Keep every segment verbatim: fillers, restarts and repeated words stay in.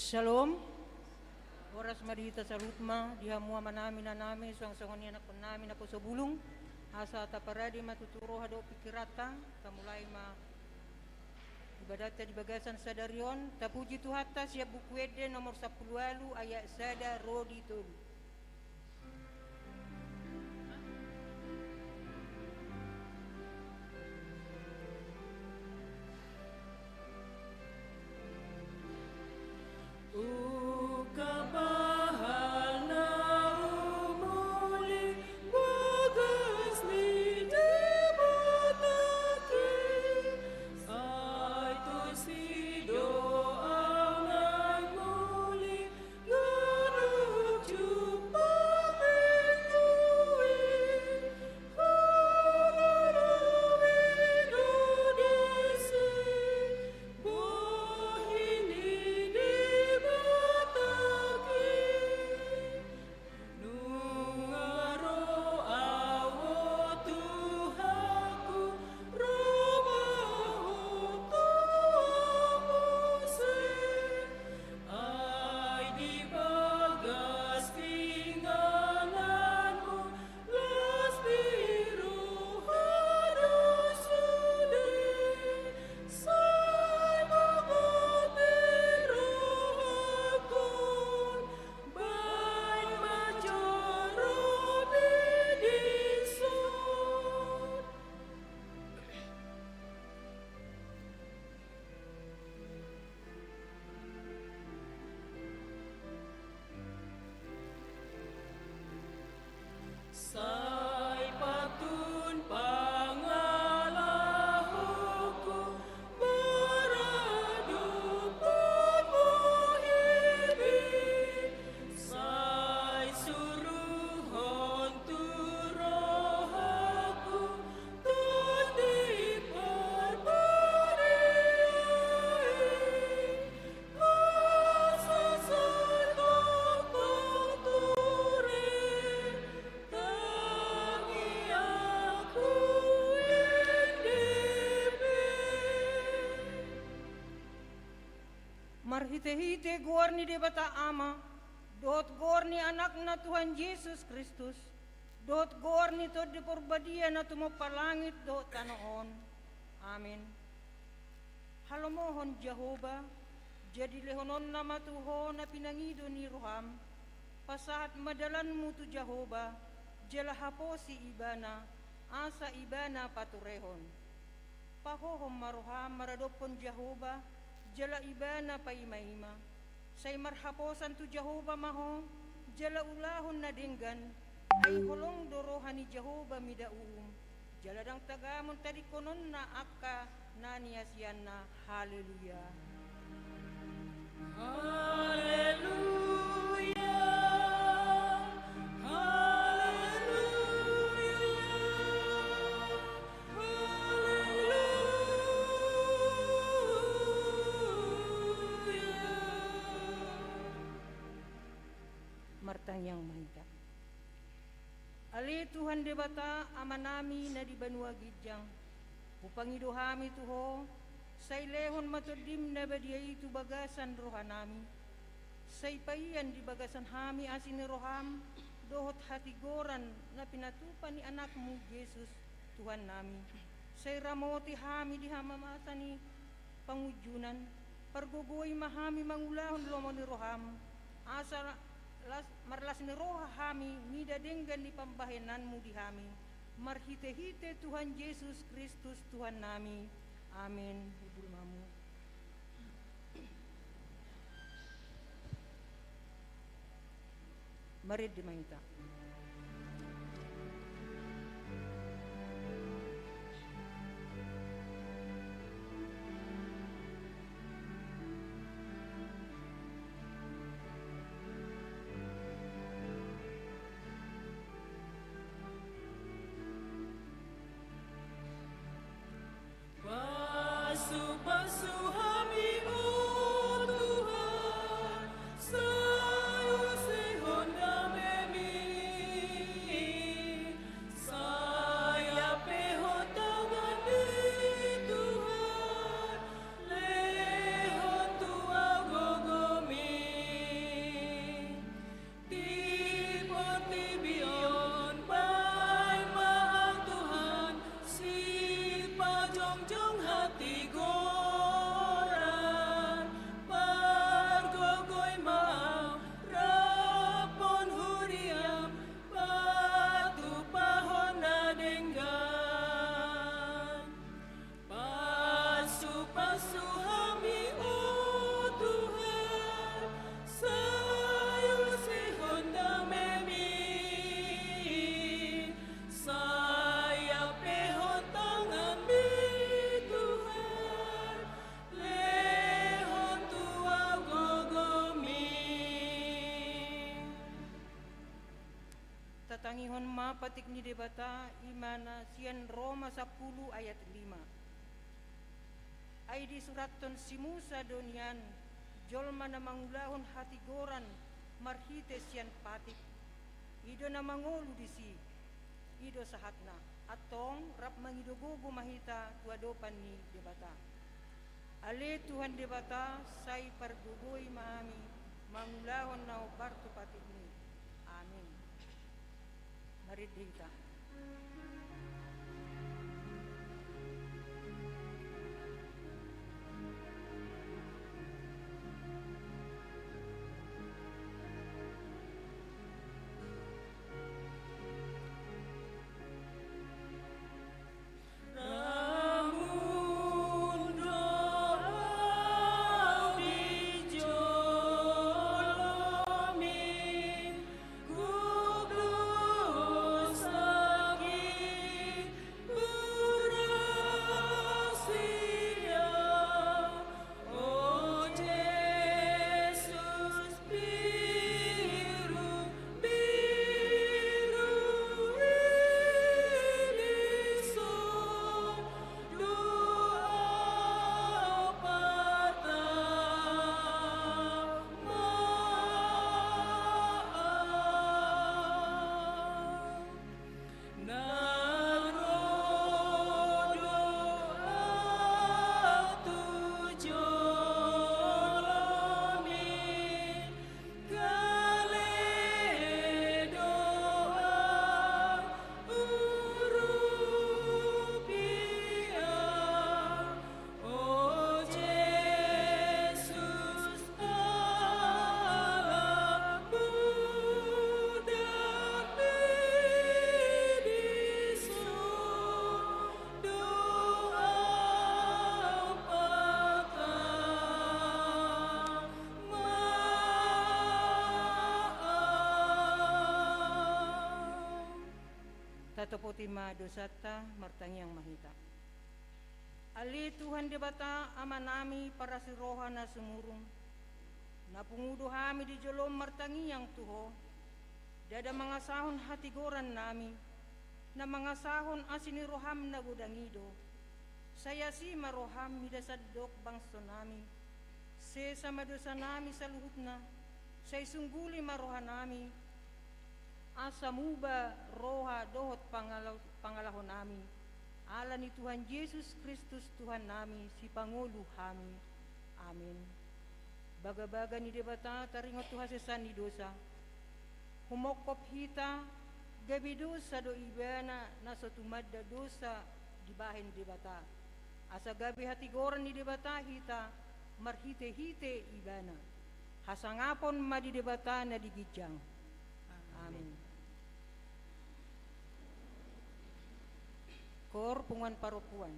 Shalom. Horas ma di hita saluhut ma, di hamu amanami, inanami, suang songon i anakkonnami naposo bulung, asa taparade ma tutu roha dohot pingkiranta, tamulai ma ibadatta di bagasan sadari on. Tapuji Tuhanta sian Buku Ende nomor sampulu ualu ayat sada ro di tolu. Ungkap ma hal na umuli bagas ni Debata i, sai tusi do au naeng muli. Nunga ro au, o Tuhanku, ro ma Ho tu ahu muse, ai di bagas ingananmu las ni roha do sude, sai mangapuli rohangkon. Baen ma joro ni dison. Sai patun pangalahoku, maradophon Ho hibi, sai suruhon tu rohangku Tondi Parbadia i, asa sai tongtong ture tangiangku ende pe. Marhitehite goar ni Debata Ama, dohot goar ni Anakna Tuhan Jesus Kristus, dohot goar ni Tondi Parbadia na tumompa langit dohot tano on. Amen. Halomohon Jahowa, jadi lehononna ma tu ho na pinangido ni roham. Pasahat ma dalanmu tu Jahowa, jala haposi Ibana, asa Ibana paturehon. Pahohom ma roham maradophon Jahowa, jala Ibana paimaima. Sai marhaposan tu Jahowa ma ho, jala ulahon na denggan, ai holong do roha ni Jahowa mida uhum. Jala ndang tagamon tadingkononna angka na niasianna. Haleluya. Haleluya. Haleluya. Haleluya. Martangiang ma hita. Ale Tuhan Debata, Amanami na di banua ginjang, hupangido hami tu Ho, sai lehon ma Tondim na badia i tu bagasan rohanami. Sai paian di bagasan hami asi ni roham, dohot hatigoran na pinatupa ni Anakmu Jesus, Tuhannami. Sai ramoti hami di hamamasa ni pangunjunan, pargogoi ma hami mangulahon lomo ni roham, asa las, marlas ni roha hami mida denggan ni pambahenanmu di hami, marhitehite Tuhan Jesus Kristus Tuhannami. Amen. Hundul ma hamu. Marende ma hita. Pasupasu hami, o Tuhan, sai usehon damemi Tangihon ma patik ni Debata, i ma na sian Roma sampulu ayat lima. Ai disurathon si Musa do nian, jolma na mangulahon hatigoran marhite sian patik, i do na mangolu disi. I do sahatna, antong rap mangido gogo ma hita tu adopan ni Debata. Ale Tuhan Debata, sai pargogoi ma hami mangulahon na hombar tu patikMi. Amin. Marende hita. Tatopoti ma dosanta, martangiang ma hita. Ale Tuhan Debata, Amanami parasi roha na sumurung, na pungu do hami di joloM martangiang tu Ho, ndada mangasahon hatigorannami, na mangasahon asi ni rohaM na godang i do. Sai asi ma rohaM mida sandok bangsonami. Sesa ma dosanami saluhutna, sai sungguli ma rohanami, asa muba roha dohot pangala-, pangalahonami. Ala ni Tuhan Jesus Kristus Tuhannami, Sipangolu hami. Amin. Bagabaga ni Debata taringot tu hasesaan ni dosa. Humongkop hita, gabe dosa do Ibana na so tumanda dosa dibahen Debata. Asa gabe hatigoran ni Debata hita marhitehite Ibana. Hasangapon ma di Debata na di ginjang. Amin. Koor punguan parompuan.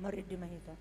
Marende ma hita.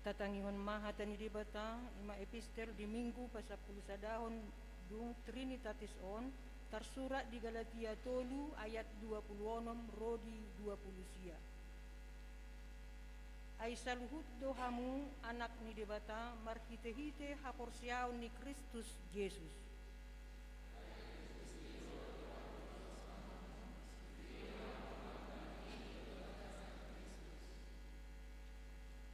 Tatangihon ma hata ni Debata, i ma epistel di Minggu pasampulu sadahon dung Trinitatis on, tarsurat di Galatia tolu ayat dua pulu onom ro di dua pulu sia. Ai saluhut do hamu anak ni Debata marhitehite haporseaon ni Kristus Jesus.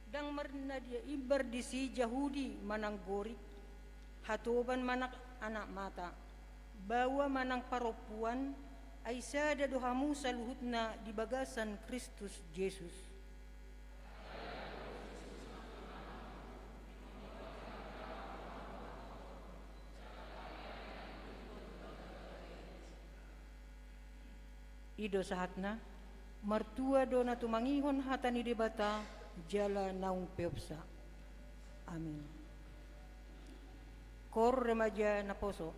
Ndang marnadia imbar disi Jahudi manang Gorik, hatoban manang anak mata, baoa manang parompuan, ai sada do hamu saluhutna di bagasan Kristus Jesus. I do sahatna. Martua do na tumangihon hata ni Debata jala naung peopsa. Amin. Koor remaja naposo.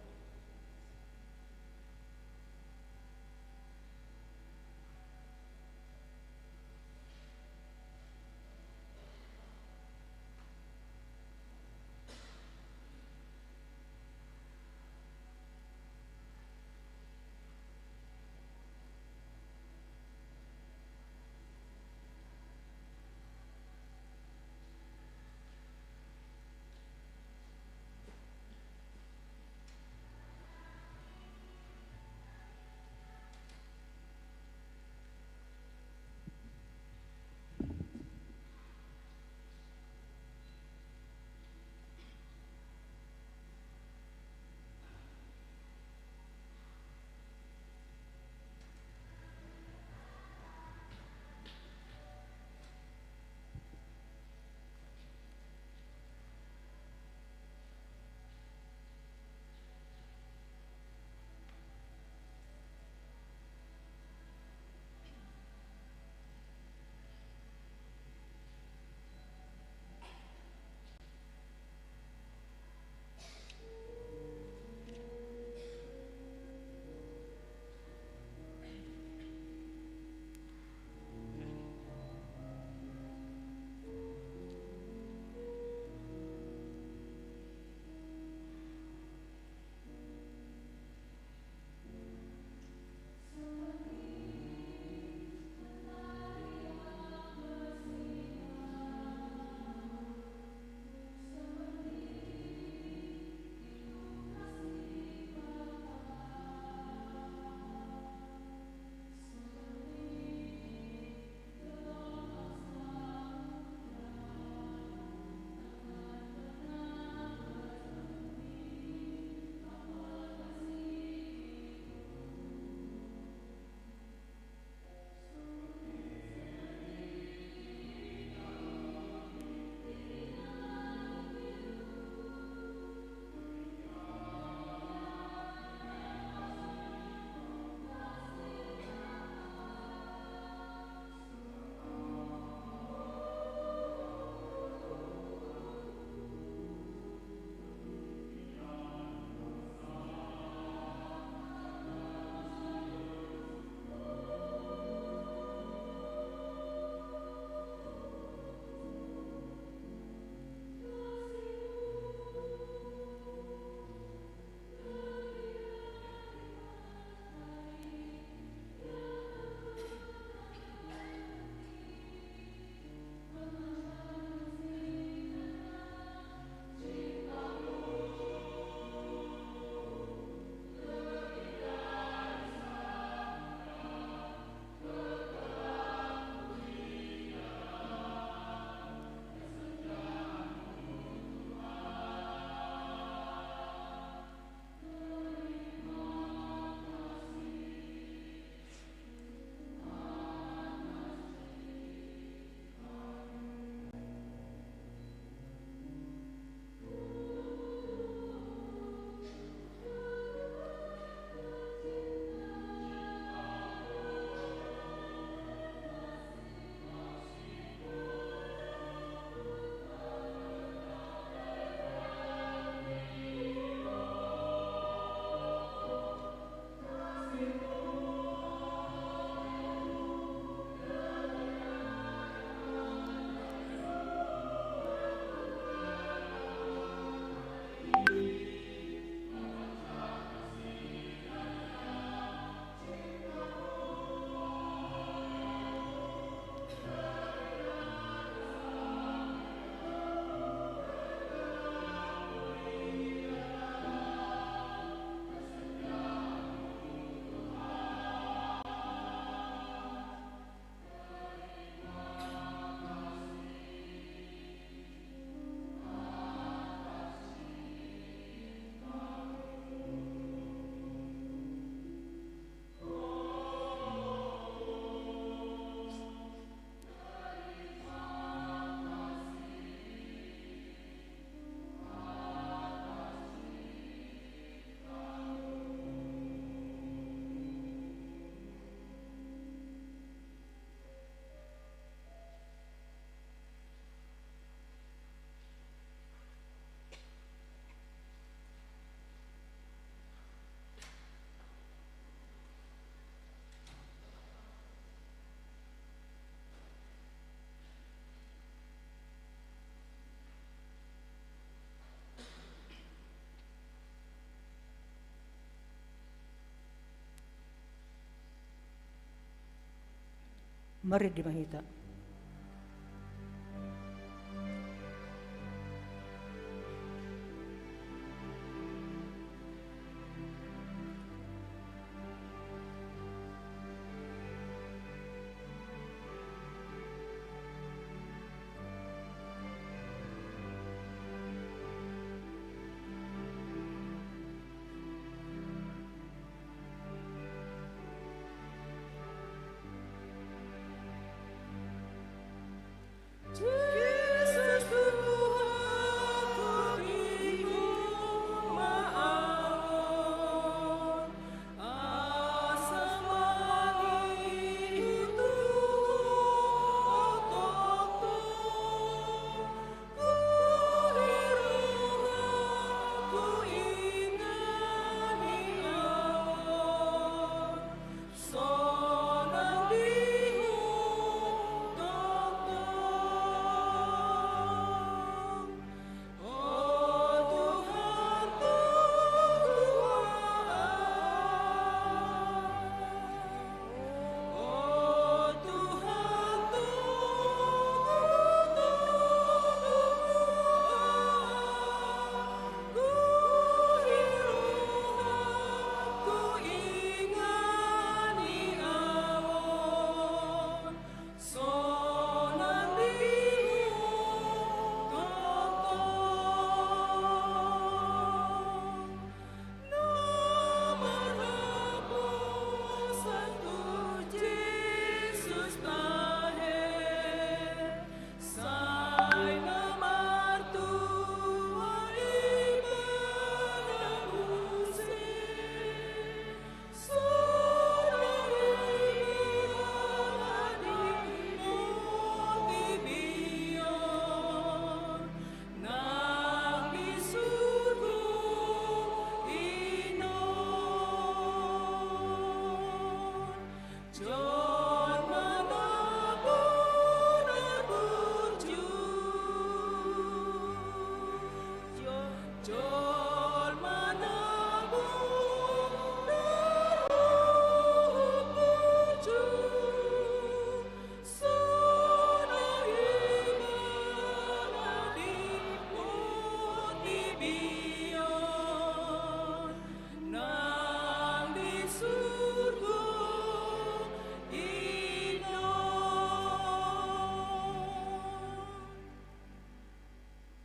Marende ma hita.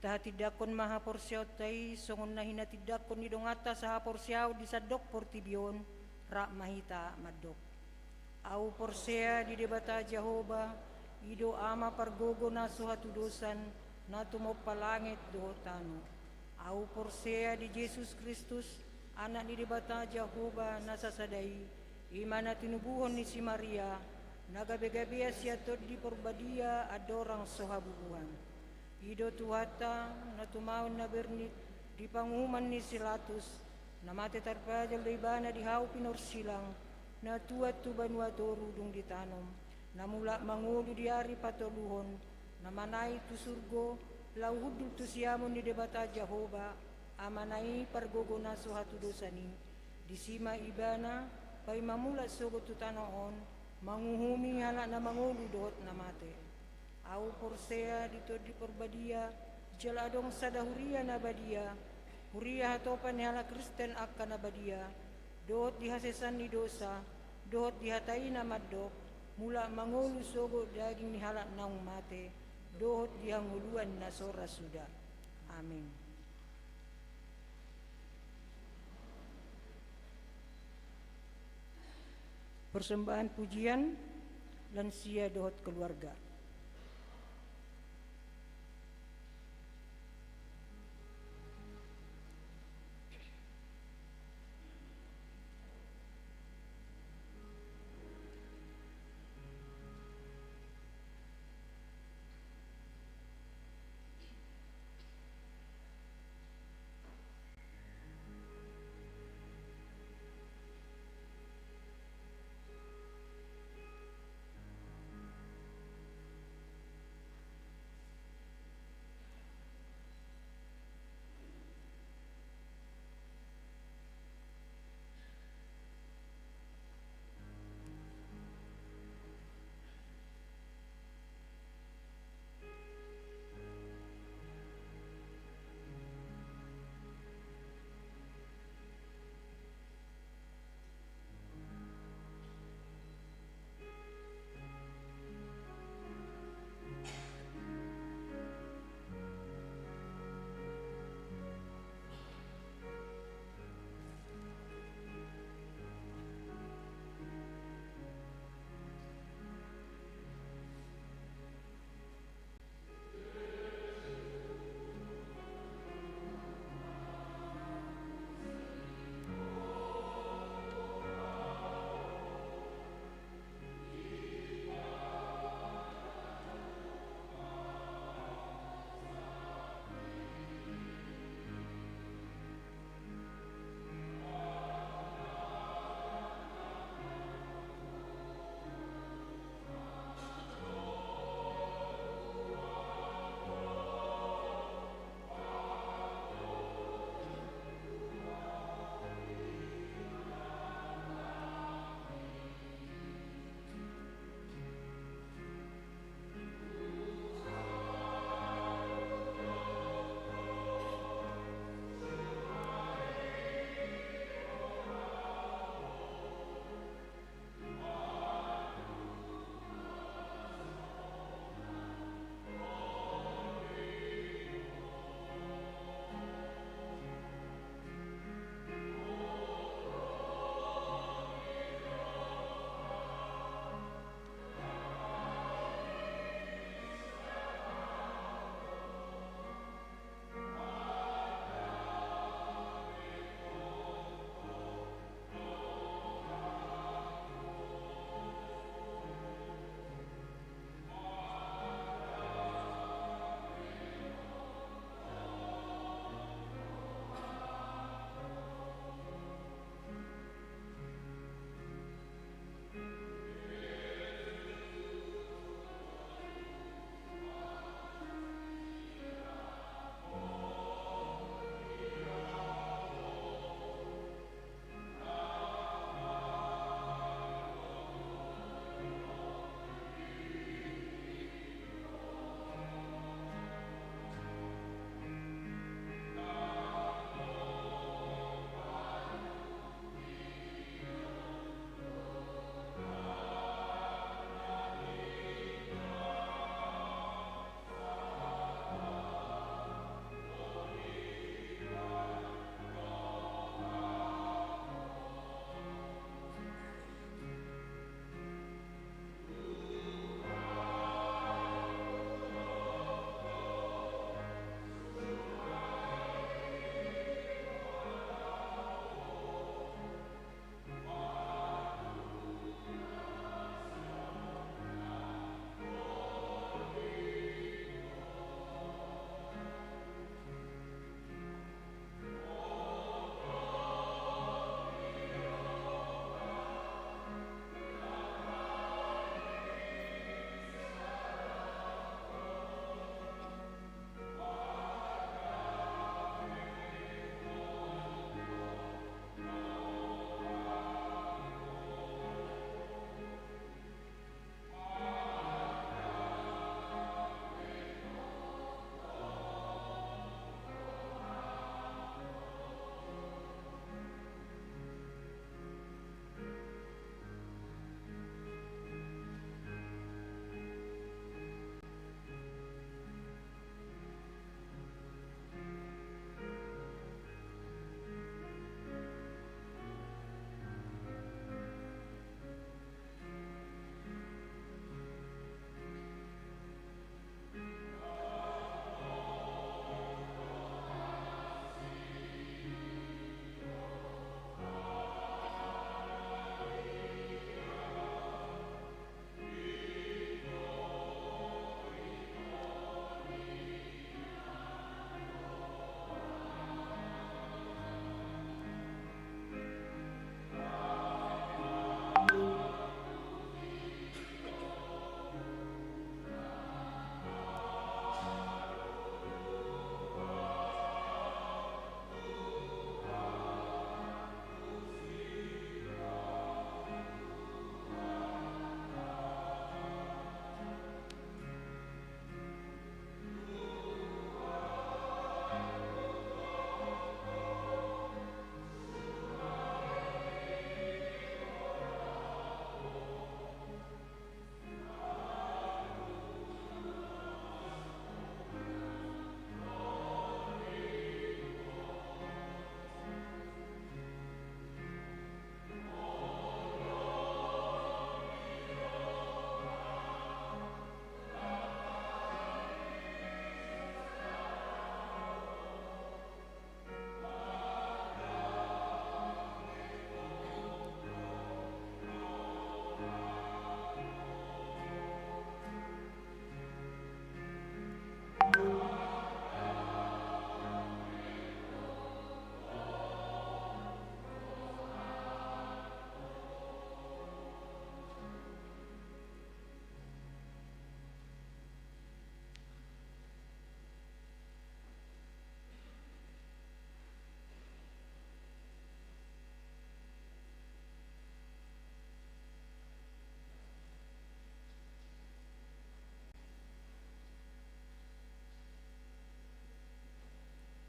Tahatindangkon ma haporseaonta i songon na hinatindangkon ni donganta sahaporseaon di sandok portibi on. Rap ma hita mandok. Ahu porsea di Debata Jahowa, i do Ama pargogo na so hatudosan, na tumompa langit dohot tano. Ahu porsea di Jesus Kristus, Anak ni Debata Jahowa na sasada i, i ma na tinubuhon ni si Maria, na gabegabean sian Tondi Porbadia andorang so habubuhan. I do Tuhanta, na tumaon na bernit di panguhuman ni si Latus, na mate tarpajal do Ibana di hau pinorsilang, na tuat tu banua toru dung ditanom, na mulak mangolu di ari patoluhon, na manaek tu surgo, laho hundul tu siamun ni Debata Jahowa, Amana i pargogo na so hatudosan i. Disi ma Ibana, paima mulak sogot tu tano on, manguhumi halak na mangolu dohot na mate. Ahu porsea di Tondi Porbadia, jala adong sada huria na badia, huria hatopan ni halak Kristen angka na badia, dohot di hasesaan ni dosa, dohot di hata i na mandok, mulak mangolu sogot daging ni halak naung mate, dohot di hangoluan na so ra suda. Amin. Persembahan pujian, lansia dohot keluarga.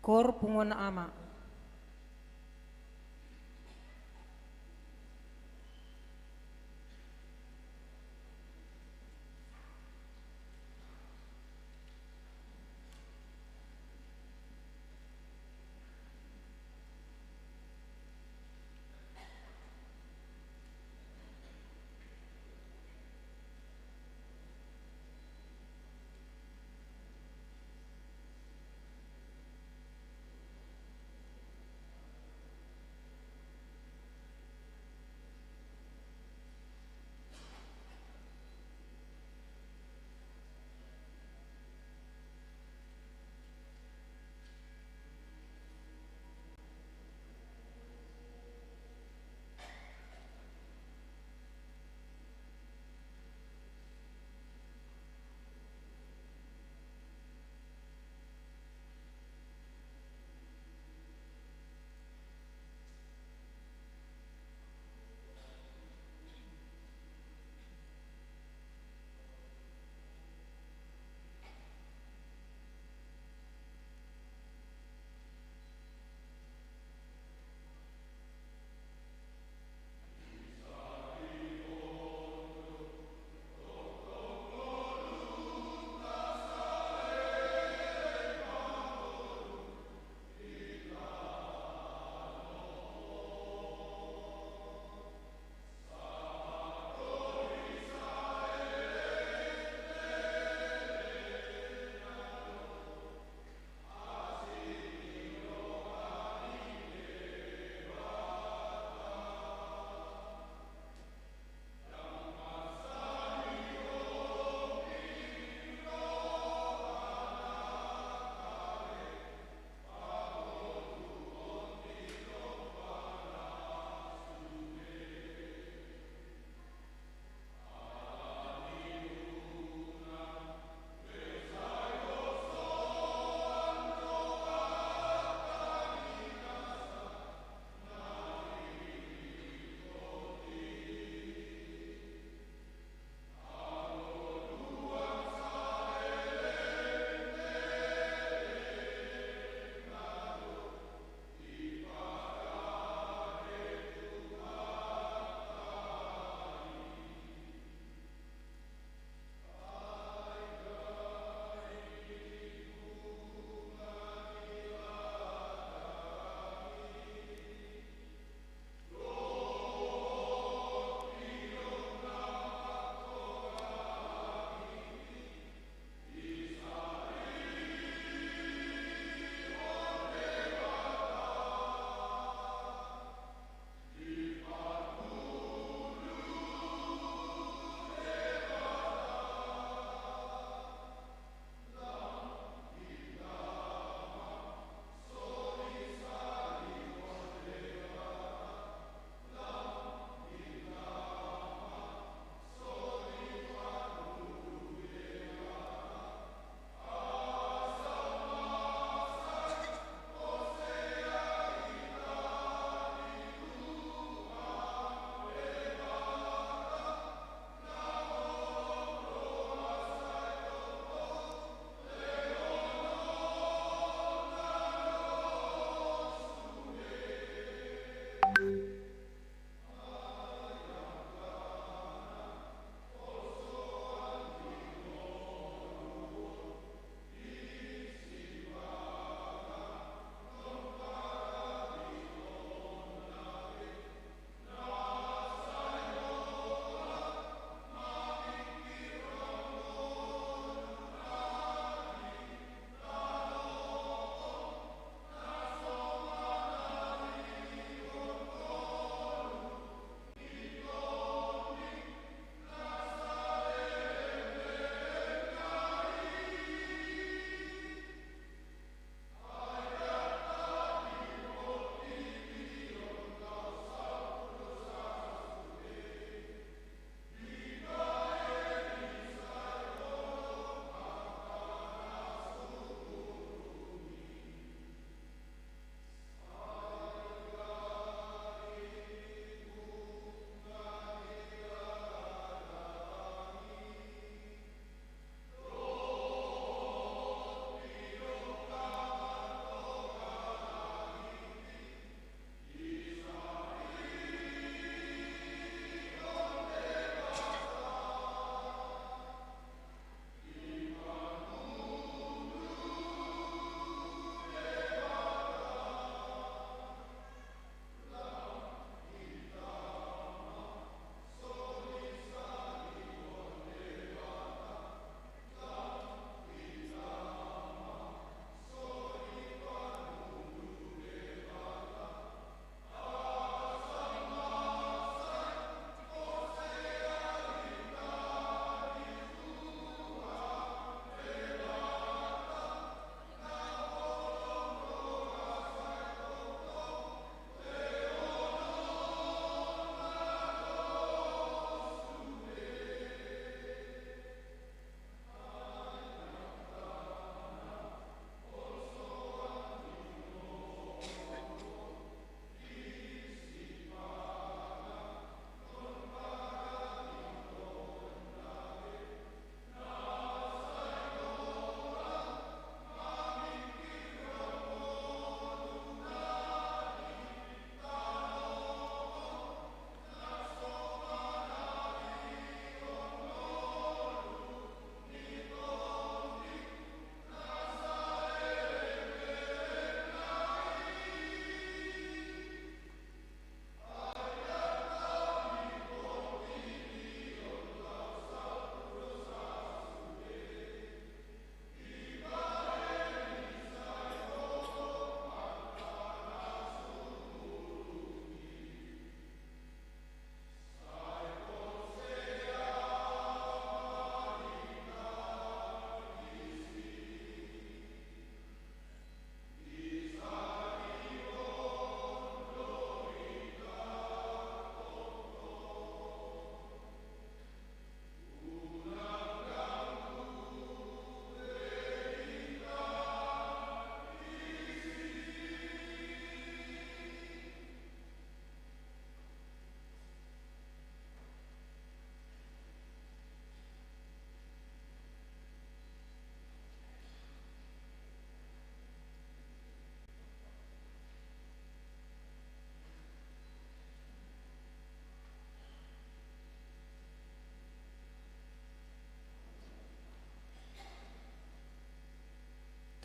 Kor punguan ama.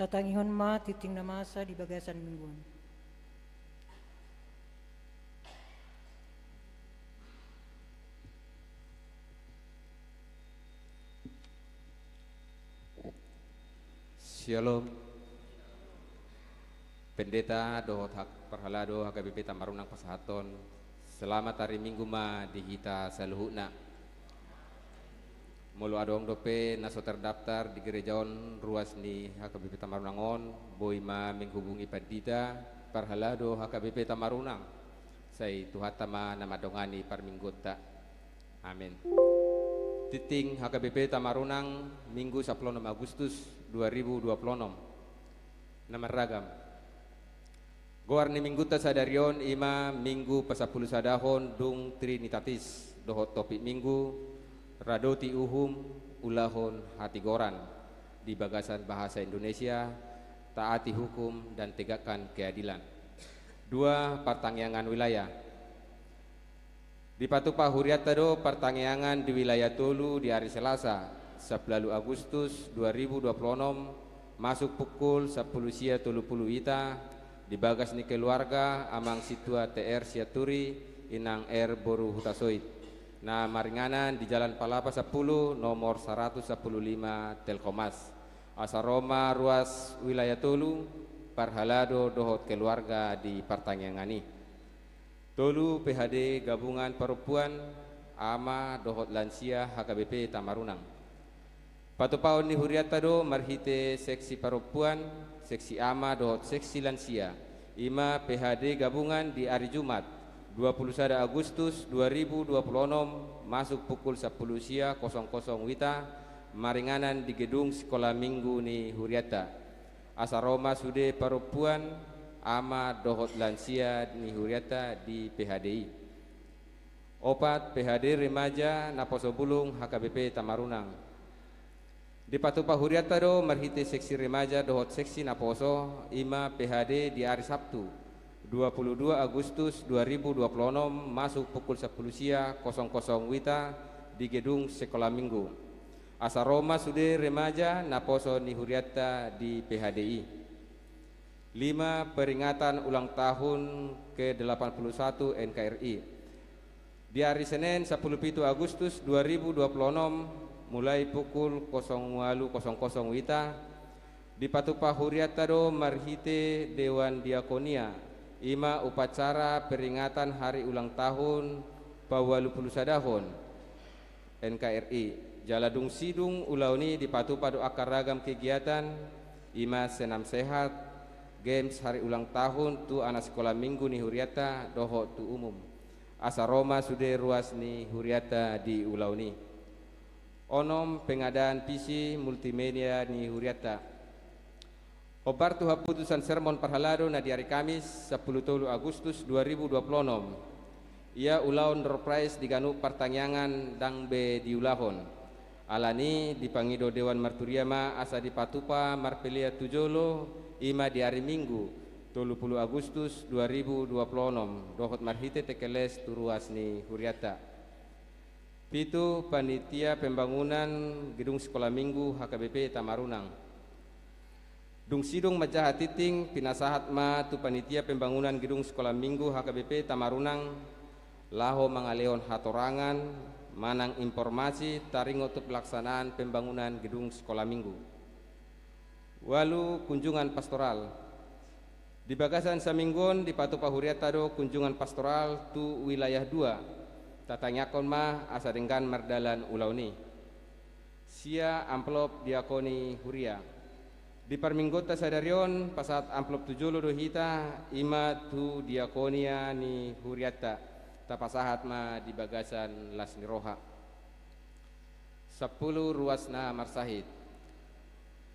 Tatangihon ma tingting na masa di bagasan minggu on. Syalom. Pendeta dohot hak parhalado H K B P Tamarunang pasahathon, selamat ari Minggu ma di hita saluhutna. Molo adong dope na so terdaftar di gereja on ruas ni H K B P Tamarunang on, boi ma menghubungi pandita parhalado H K B P Tamarunang. Sai Tuhanta ma na mandongani parmingguonta. Amen. Tingting H K B P Tamarunang, Minggu sampulu onom Agustus dua ribu dua puluh onom. Na marragam. Goar ni minggunta sadari on i ma Minggu pasampulu sadahon dung Trinitatis, dohot topik Minggu, radoti uhum, ulahon hatigoran, di bagasan bahasa Indonesia, taati hukum dan tegakkan keadilan. Dua, partangiangan wilayah. Dipatupa hurianta do partangiangan di wilayah tolu di ari Selasa, sampulu ualu Agustus dua ribu dua puluh onom, masuk pukul sampulu sia tolu pulu ita, di bagas ni keluarga Amang Sintua T R Sianturi, Inang R boru Hutasoit, na maringanan di Jalan Palapa sampulu, nomor saratus sampulu lima, Telkomas. Asa ro ma ruas wilayah tolu, parhalado dohot keluarga di partangiangan i. Tolu, P H D gabungan parompuan, ama dohot lansia H K B P Tamarunang. Patupaon ni hurianta do marhite seksi parompuan, seksi ama dohot seksi lansia, i ma P H D gabungan di ari Jumat, dua pulu sada Agustus dua ribu dua puluh onom, masuk pukul sampulu sia kosong kosong wita, maringanan di gedung Sikola Minggu ni hurianta. Asa ro ma sude parompuan, ama dohot lansia ni hurianta di P H D i. Opat, P H D remaja naposo bulung H K B P Tamarunang. Dipatupa hurianta do marhite seksi remaja dohot seksi naposo, i ma P H D di ari Sabtu, dua pulu dua Agustus dua ribu dua puluh onom, masuk pukul sampulu sia kosong kosong wita di gedung Sikola Minggu. Asa ro ma sude remaja naposo ni hurianta di P H D i. Lima, peringatan ulang tahun ke delapan puluh satu N K R I. Di ari Senen sampulu pitu Agustus dua ribu dua puluh onom, mulai pukul kosong ualu kosong kosong wita, dipatupa hurianta do marhite Dewan Diakonia, i ma upacara peringatan hari ulang tahun paualu pulu sadahon N K R I. Jala dung sidung ulaon i dipatupa do angka ragam kegiatan, i ma senam sehat, games hari ulang tahun tu anak sikola minggu ni hurianta dohot tu umum. Asa ro ma sude ruas ni hurianta di ulaon i. Onom, pengadaan P C multimedia ni hurianta. Hombar tu haputusan sermon parhalado na di ari Kamis, sampulu tolu Agustus dua ribu dua puluh onom. Ia ulaon door prize di ganup partangiangan ndang be diulahon. Alani dipangido Dewan Marturia ma asa dipatupa marpelean tu jolo, i ma di ari Minggu, tolu pulu Agustus dua ribu dua puluh onom, dohot marhite tekeles tu ruas ni hurianta. Pitu, panitia pembangunan gedung sikola minggu H K B P Tamarunang. Dung sidung manjaha tingting, pinasahat ma tu panitia pembangunan gedung sikola minggu H K B P Tamarunang laho mangalehon hatorangan manang informasi taringot tu pelaksanaan pembangunan gedung sikola minggu. Ualu, kunjungan pastoral. Di bagasan saminggu on dipatupa hurianta do kunjungan pastoral tu wilayah dua. Tatangiangkon ma asa denggan mardalan ulaon i. Sia, amplop diakoni huria. Di parmingguonta sadari on pasahat amplop tu jolo do hita, i ma tu diakonia ni hurianta. Tapasahat ma di bagasan las ni roha. Sampulu, ruas na marsahit.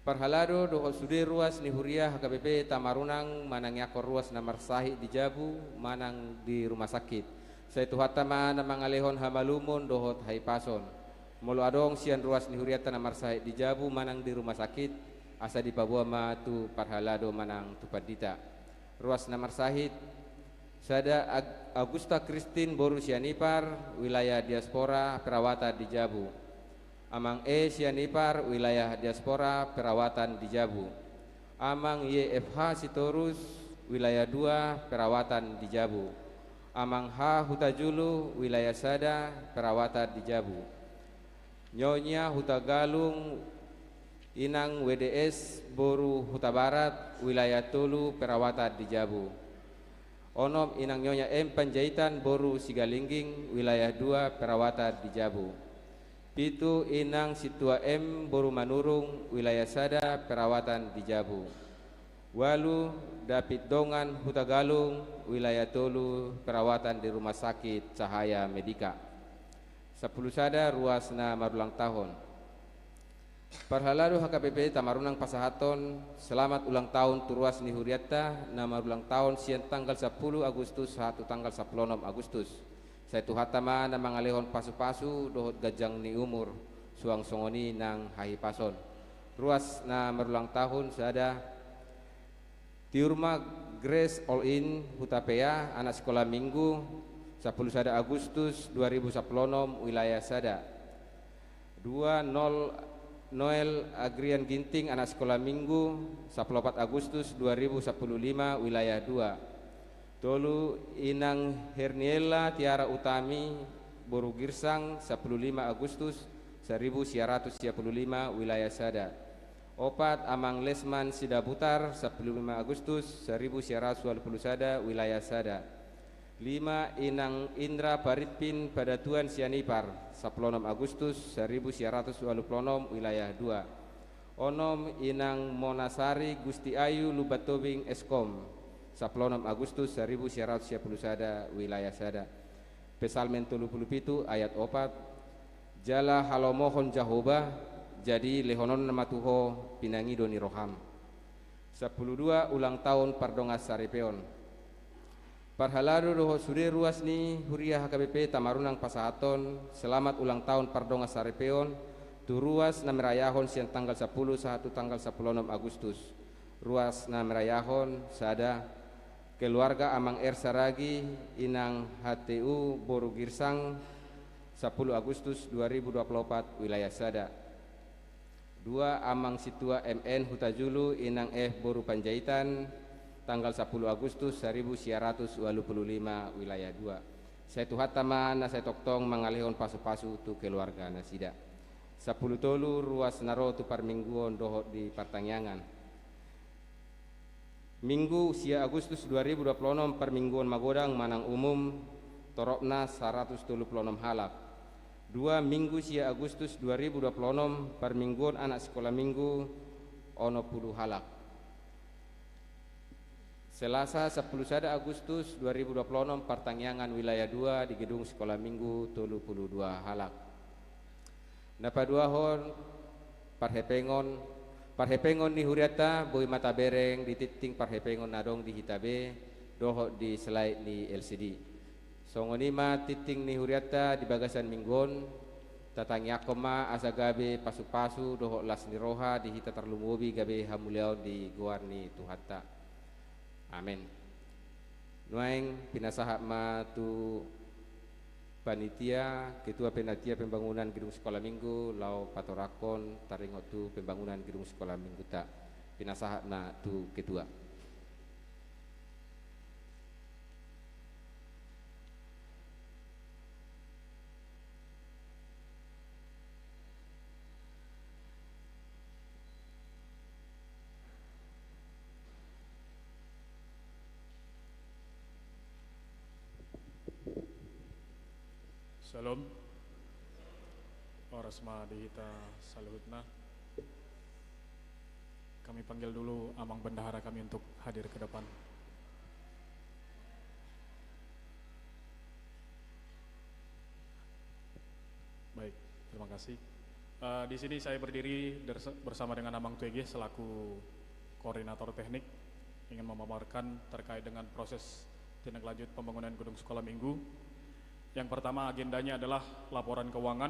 Parhalado dohot sude ruas ni huria H K B P Tamarunang manangiangkon ruas na marsahit di jabu manang di rumah sakit, sai Tuhanta ma na mangalehon hamalumon dohot hahipason. Molo adong sian ruas ni hurianta na marsahit di jabu manang di rumah sakit, asa dipaboa ma tu parhalado manang tu pandita. Ruas na marsahit. Sada, Ag-, Agusta Kristin boru Sianipar, wilayah diaspora, perawatan di jabu. Amang E Sianipar, wilayah diaspora, perawatan di jabu. Amang Y F H Sitorus, wilayah dua, perawatan di Jabu. Amang H Hutajulu, wilayah sada, perawatan di Jabu. Nyonya Hutagalung, Inang W D S, boru Hutabarat, wilayah tolu, perawatan di Jabu. Onom, Inang Nyonya M Panjaitan, boru Sigalingging, wilayah dua, perawatan di Jabu. Pitu, Inang Sintua M, boru Manurung, wilayah sada, perawatan di Jabu. Ualu, David Dongan Hutagalung, wilayah tolu, perawatan di Rumah Sakit Cahaya Medica. Sampulu sada, ruas na marulang tahun. Parhalado H K B P, tamarunang pasahathon selamat ulang tahun tu ruas ni hurianta na marulang tahun sian tanggal sampulu Agustus sahat tu tanggal sampulu onom Agustus. Sai Tuhanta ma na mangalehon pasupasu dohot ganjang ni umur, suang songon i nang hahipason. Ruas na marulang tahun sada, Tiur ma Grace All In Hutapea, anak sikola minggu, sampulu sada Agustus dua ribu sampulu onom, wilayah sada. Dua, Nol-, Noel Agrian Ginting, anak sikola minggu, sampulu opat Agustus dua ribu sampulu lima, wilayah dua. Tolu, Inang Herniela Tiara Utami, boru Girsang, sampulu lima Agustus saribu sia ratus sia pulu lima, wilayah sada. Opat, Amang Lesman Sidabutar, sampulu lima Agustus saribu sia ratus ualu pulu sada, wilayah sada. Lima, Inang Indra Paripin Padatuan Sianipar, sampulu onom Agustus saribu sia ratus ualu pulu onom, wilayah dua. Onom, Inang Monasari Gusti Ayu Lumban Tobing, Eskom, sampulu onom Agustus saribu sia ratus sia pulu sada, wilayah sada. Psalmen tolu pulu pitu ayat opat, Jala halomohon Jahowa, jadi lehononna ma tu ho pinangido ni roham. Sampulu dua, ulang tahun pardongansaripeon. Parhalado dohot sude ruas ni huria H K B P, tamarunang pasahathon selamat ulang tahun pardongansaripeon tu ruas na merayahon sian tanggal sampulu sahat tu tanggal sampulu onom Agustus. Ruas na merayahon sada, keluarga Amang R Saragi, Inang H T U, boru Girsang, sampulu Agustus dua ribu dua pulu opat, wilayah sada. Dua, Amang Sintua M N Hutajulu, Inang F boru Panjaitan, tanggal sampulu Agustus saribu sia ratus ualu pulu lima, wilayah dua. Sai Tuhanta ma na sai tongtong mangalehon pasupasu tu keluarga nasida. Sampulu tolu, ruas na ro tu parmingguon dohot di partangiangan. Minggu sia Agustus dua ribu dua pulu onom, parmingguon magodang manang umum, toropna saratus tolu pulu onom halak. Dua, Minggu sia Agustus dua ribu dua pulu onom, parmingguon anak sikola minggu, onom pulu halak. Selasa sampulu sada Agustus dua ribu dua pulu onom, partangiangan wilayah dua di gedung sikola minggu, tolu pulu dua halak. Na paduahon, parhepengon, parhepengon ni hurianta boi ma tabereng di tingting parhepengon na adong di hita be dohot di slide ni L C D. Songon i ma tingting ni hurianta di bagasan minggu on, tatangiangkon ma asa gabe pasupasu dohot las ni roha di hita tarlumobi gabe hamuliaon di goar ni Tuhanta. Amen. Nuaeng pinasahat ma tu panitia, ketua panitia pembangunan gedung sikola minggu, laho patorangkon taringot tu pembangunan gedung sikola mingguta. Pinasahat ma tu ketua. Syalom. Horas ma di hita saluhutna. Kami panggil dulu Amang Bendahara kami untuk hadir ke depan. Baik, terima kasih. Eh, di sini saya berdiri dersa-, bersama dengan Amang Tuege selaku koordinator teknik, ingin memaparkan terkait dengan proses tindak lanjut pembangunan gedung sekolah minggu. Yang pertama, agendanya adalah laporan keuangan.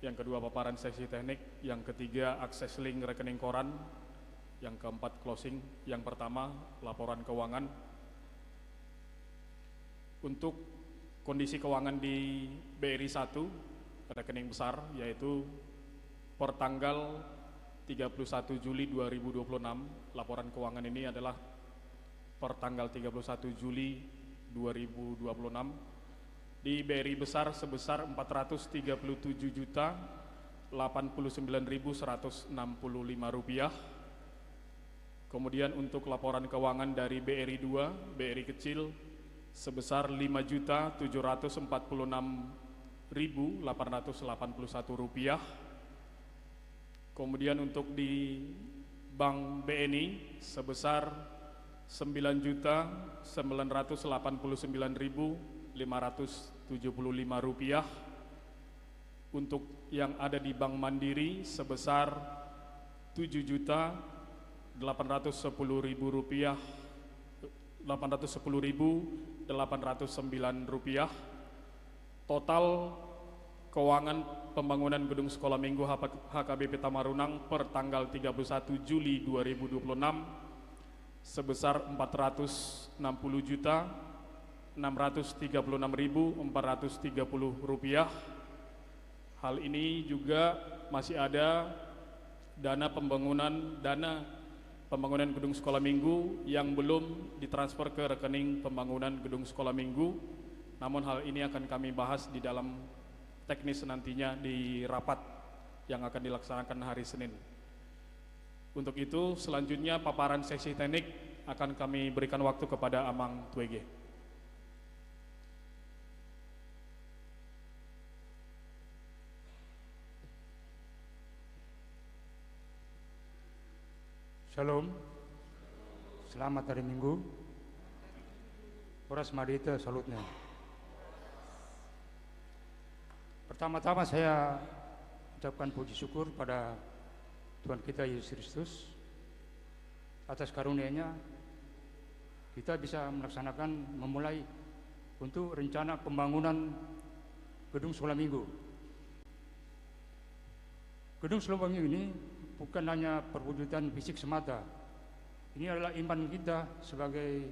Yang kedua, paparan seksi teknik. Yang ketiga, akses link rekening koran. Yang keempat, closing. Yang pertama, laporan keuangan. Untuk kondisi keuangan di B R I satu, rekening besar, yaitu per tanggal tiga puluh satu Juli dua ribu dua puluh enam. Laporan keuangan ini adalah per tanggal tiga puluh satu Juli dua ribu dua puluh enam, di B R I besar sebesar empat ratus tiga puluh tujuh juta delapan puluh sembilan ribu seratus enam puluh lima rupiah. Kemudian untuk laporan keuangan dari B R I dua, B R I kecil, sebesar lima juta tujuh ratus empat puluh enam ribu delapan ratus delapan puluh satu rupiah. Kemudian untuk di Bank B N I sebesar sembilan juta sembilan ratus delapan puluh sembilan ribu lima ratus tujuh puluh lima rupiah. Untuk yang ada di Bank Mandiri sebesar tujuh juta delapan ratus sepuluh ribu rupiah, delapan ratus sepuluh ribu delapan ratus sembilan rupiah. Total keuangan pembangunan gedung sekolah minggu H P, H K B P Tamarunang per tanggal tiga puluh satu Juli dua ribu dua puluh enam sebesar empat ratus enam puluh juta enam ratus tiga puluh enam ribu empat ratus tiga puluh rupiah. Hal ini juga masih ada dana pembangunan, dana pembangunan gedung sekolah minggu yang belum ditransfer ke rekening pembangunan gedung sekolah minggu. Namun hal ini akan kami bahas di dalam teknis nantinya di rapat yang akan dilaksanakan hari Senin. Untuk itu, selanjutnya paparan seksi teknik akan kami berikan waktu kepada Amang Tuege. Shalom. Selamat hari Minggu. Horas ma di hita saluhutna. Pertama-tama saya ucapkan puji syukur pada Tuhan kita Yesus Kristus atas karunia-Nya, kita bisa melaksanakan, memulai untuk rencana pembangunan gedung sekolah minggu. Gedung sekolah minggu ini bukan hanya perwujudan fisik semata. Ini adalah iman kita sebagai,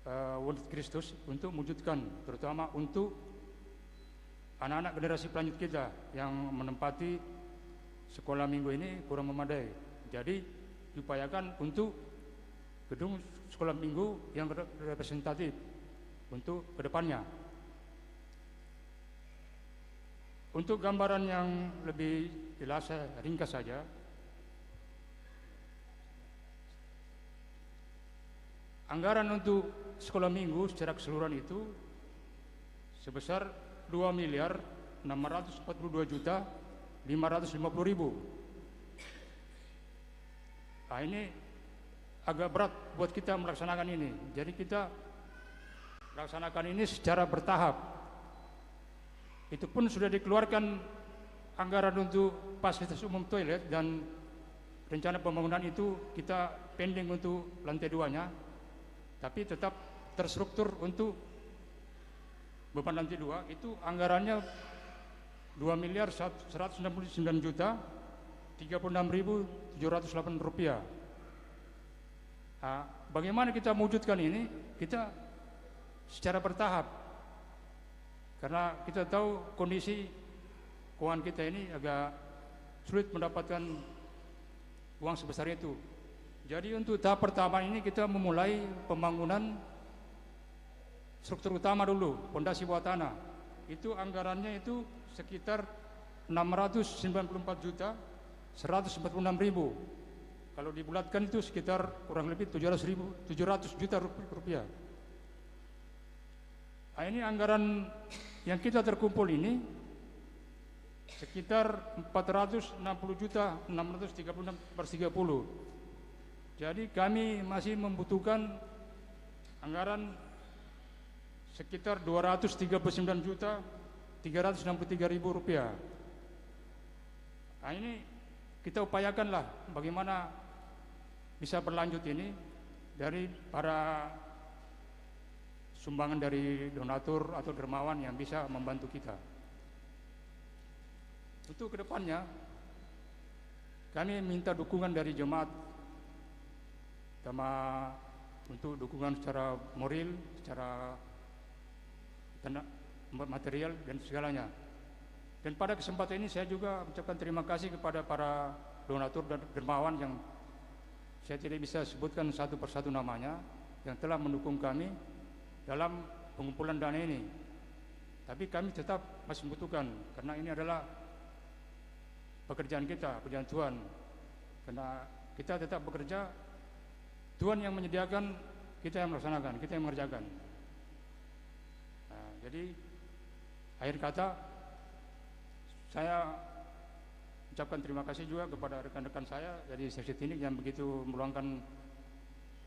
eh, umat Kristus untuk mewujudkan, terutama untuk anak-anak generasi pelanjut kita yang menempati sekolah minggu ini kurang memadai. Jadi, diupayakan untuk gedung sekolah minggu yang re-, representatif untuk kedepannya. Untuk gambaran yang lebih jelas, saya ringkas saja. Anggaran untuk sekolah minggu secara keseluruhan itu sebesar dua miliar enam ratus empat puluh dua juta lima ratus lima puluh ribu. Nah, ini agak berat buat kita melaksanakan ini. Jadi kita laksanakan ini secara bertahap. Itu pun sudah dikeluarkan anggaran untuk fasilitas umum toilet dan rencana pembangunan itu kita pending untuk lantai duanya. Tapi tetap terstruktur untuk beban lantai dua, itu anggarannya dua miliar seratus enam puluh sembilan juta tiga puluh enam ribu tujuh ratus delapan rupiah. Nah, bagaimana kita mewujudkan ini? Kita secara bertahap. Karena kita tahu kondisi keuangan kita ini agak sulit mendapatkan uang sebesar itu. Jadi, untuk tahap pertama ini kita memulai pembangunan struktur utama dulu, pondasi bawah tanah. Itu anggarannya itu sekitar enam ratus sembilan puluh empat juta seratus empat puluh enam ribu. Kalau dibulatkan itu sekitar kurang lebih tujuh ratus ribu, tujuh ratus juta rup-, rupiah. Nah, ini anggaran yang kita terkumpul ini sekitar empat ratus enam puluh juta enam ratus tiga puluh enam per tiga puluh. Jadi, kami masih membutuhkan anggaran sekitar dua ratus tiga puluh sembilan juta tiga ratus enam puluh tiga ribu rupiah. Nah, ini kita upayakanlah bagaimana bisa berlanjut ini dari para sumbangan dari donatur atau dermawan yang bisa membantu kita. Untuk kedepannya, kami minta dukungan dari jemaat, terutama untuk dukungan secara moral, secara tena-, material, dan segalanya. Dan pada kesempatan ini saya juga ucapkan terima kasih kepada para donatur dan dermawan yang saya tidak bisa sebutkan satu persatu namanya, yang telah mendukung kami dalam pengumpulan dana ini. Tapi kami tetap masih membutuhkan, karena ini adalah pekerjaan kita, pekerjaan Tuhan. Karena kita tetap bekerja, Tuhan yang menyediakan, kita yang melaksanakan, kita yang mengerjakan. Nah, jadi, akhir kata, saya ucapkan terima kasih juga kepada rekan-rekan saya dari seksi teknik yang begitu meluangkan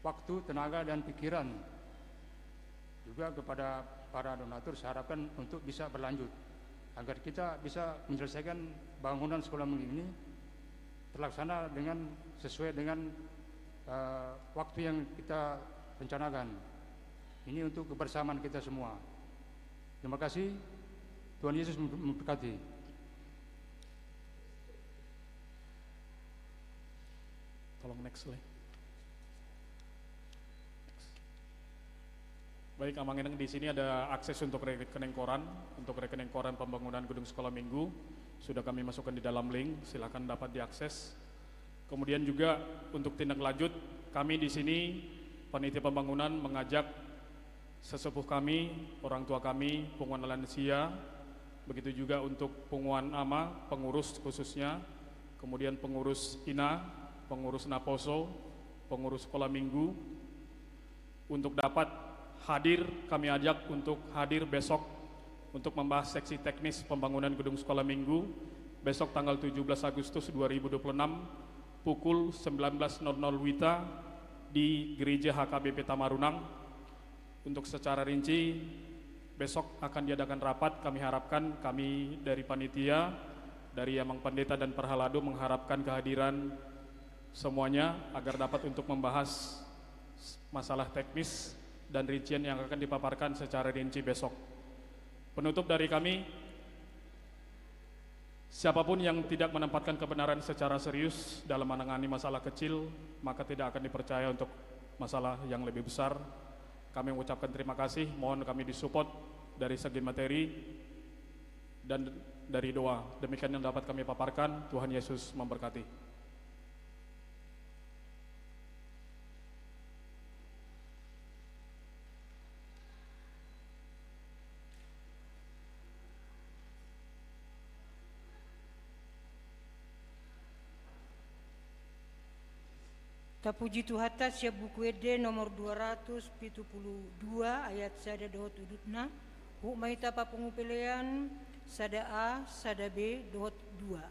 waktu, tenaga, dan pikiran. Juga kepada para donatur, saya harapkan untuk bisa berlanjut, agar kita bisa menyelesaikan bangunan sekolah minggu ini terlaksana dengan, sesuai dengan, eh, waktu yang kita rencanakan. Ini untuk kebersamaan kita semua. Terima kasih. Tuhan Yesus mem-, memberkati. Tolong next, Le. Next. Baik, Amang Inang, di sini ada akses untuk rekening koran, untuk rekening koran pembangunan gedung sekolah minggu. Sudah kami masukkan di dalam link, silakan dapat diakses. Kemudian juga untuk tindak lanjut, kami di sini, panitia pembangunan, mengajak sesepuh kami, orang tua kami, punguan lansia, begitu juga untuk punguan ama, pengurus khususnya, kemudian pengurus ina, pengurus naposo, pengurus sekolah minggu, untuk dapat hadir, kami ajak untuk hadir besok untuk membahas seksi teknis pembangunan gedung sekolah minggu, besok tanggal tujuh belas Agustus dua ribu dua puluh enam, pukul sembilan belas nol nol WITA, di Gereja H K B P Tamarunang. Untuk secara rinci, besok akan diadakan rapat. Kami harapkan, kami dari panitia, dari Amang Pendeta dan Parhalado mengharapkan kehadiran semuanya agar dapat untuk membahas masalah teknis dan rincian yang akan dipaparkan secara rinci besok. Penutup dari kami, siapapun yang tidak menempatkan kebenaran secara serius dalam menangani masalah kecil, maka tidak akan dipercaya untuk masalah yang lebih besar. Kami mengucapkan terima kasih, mohon kami disupport dari segi materi dan dari doa. Demikian yang dapat kami paparkan, Tuhan Yesus memberkati. Tapuji Tuhanta sian Buku Ende nomor dua ratus pitu pulu dua ayat sada dohot udutna, huhut ma hita papungu pelean sada A, sada B dohot dua.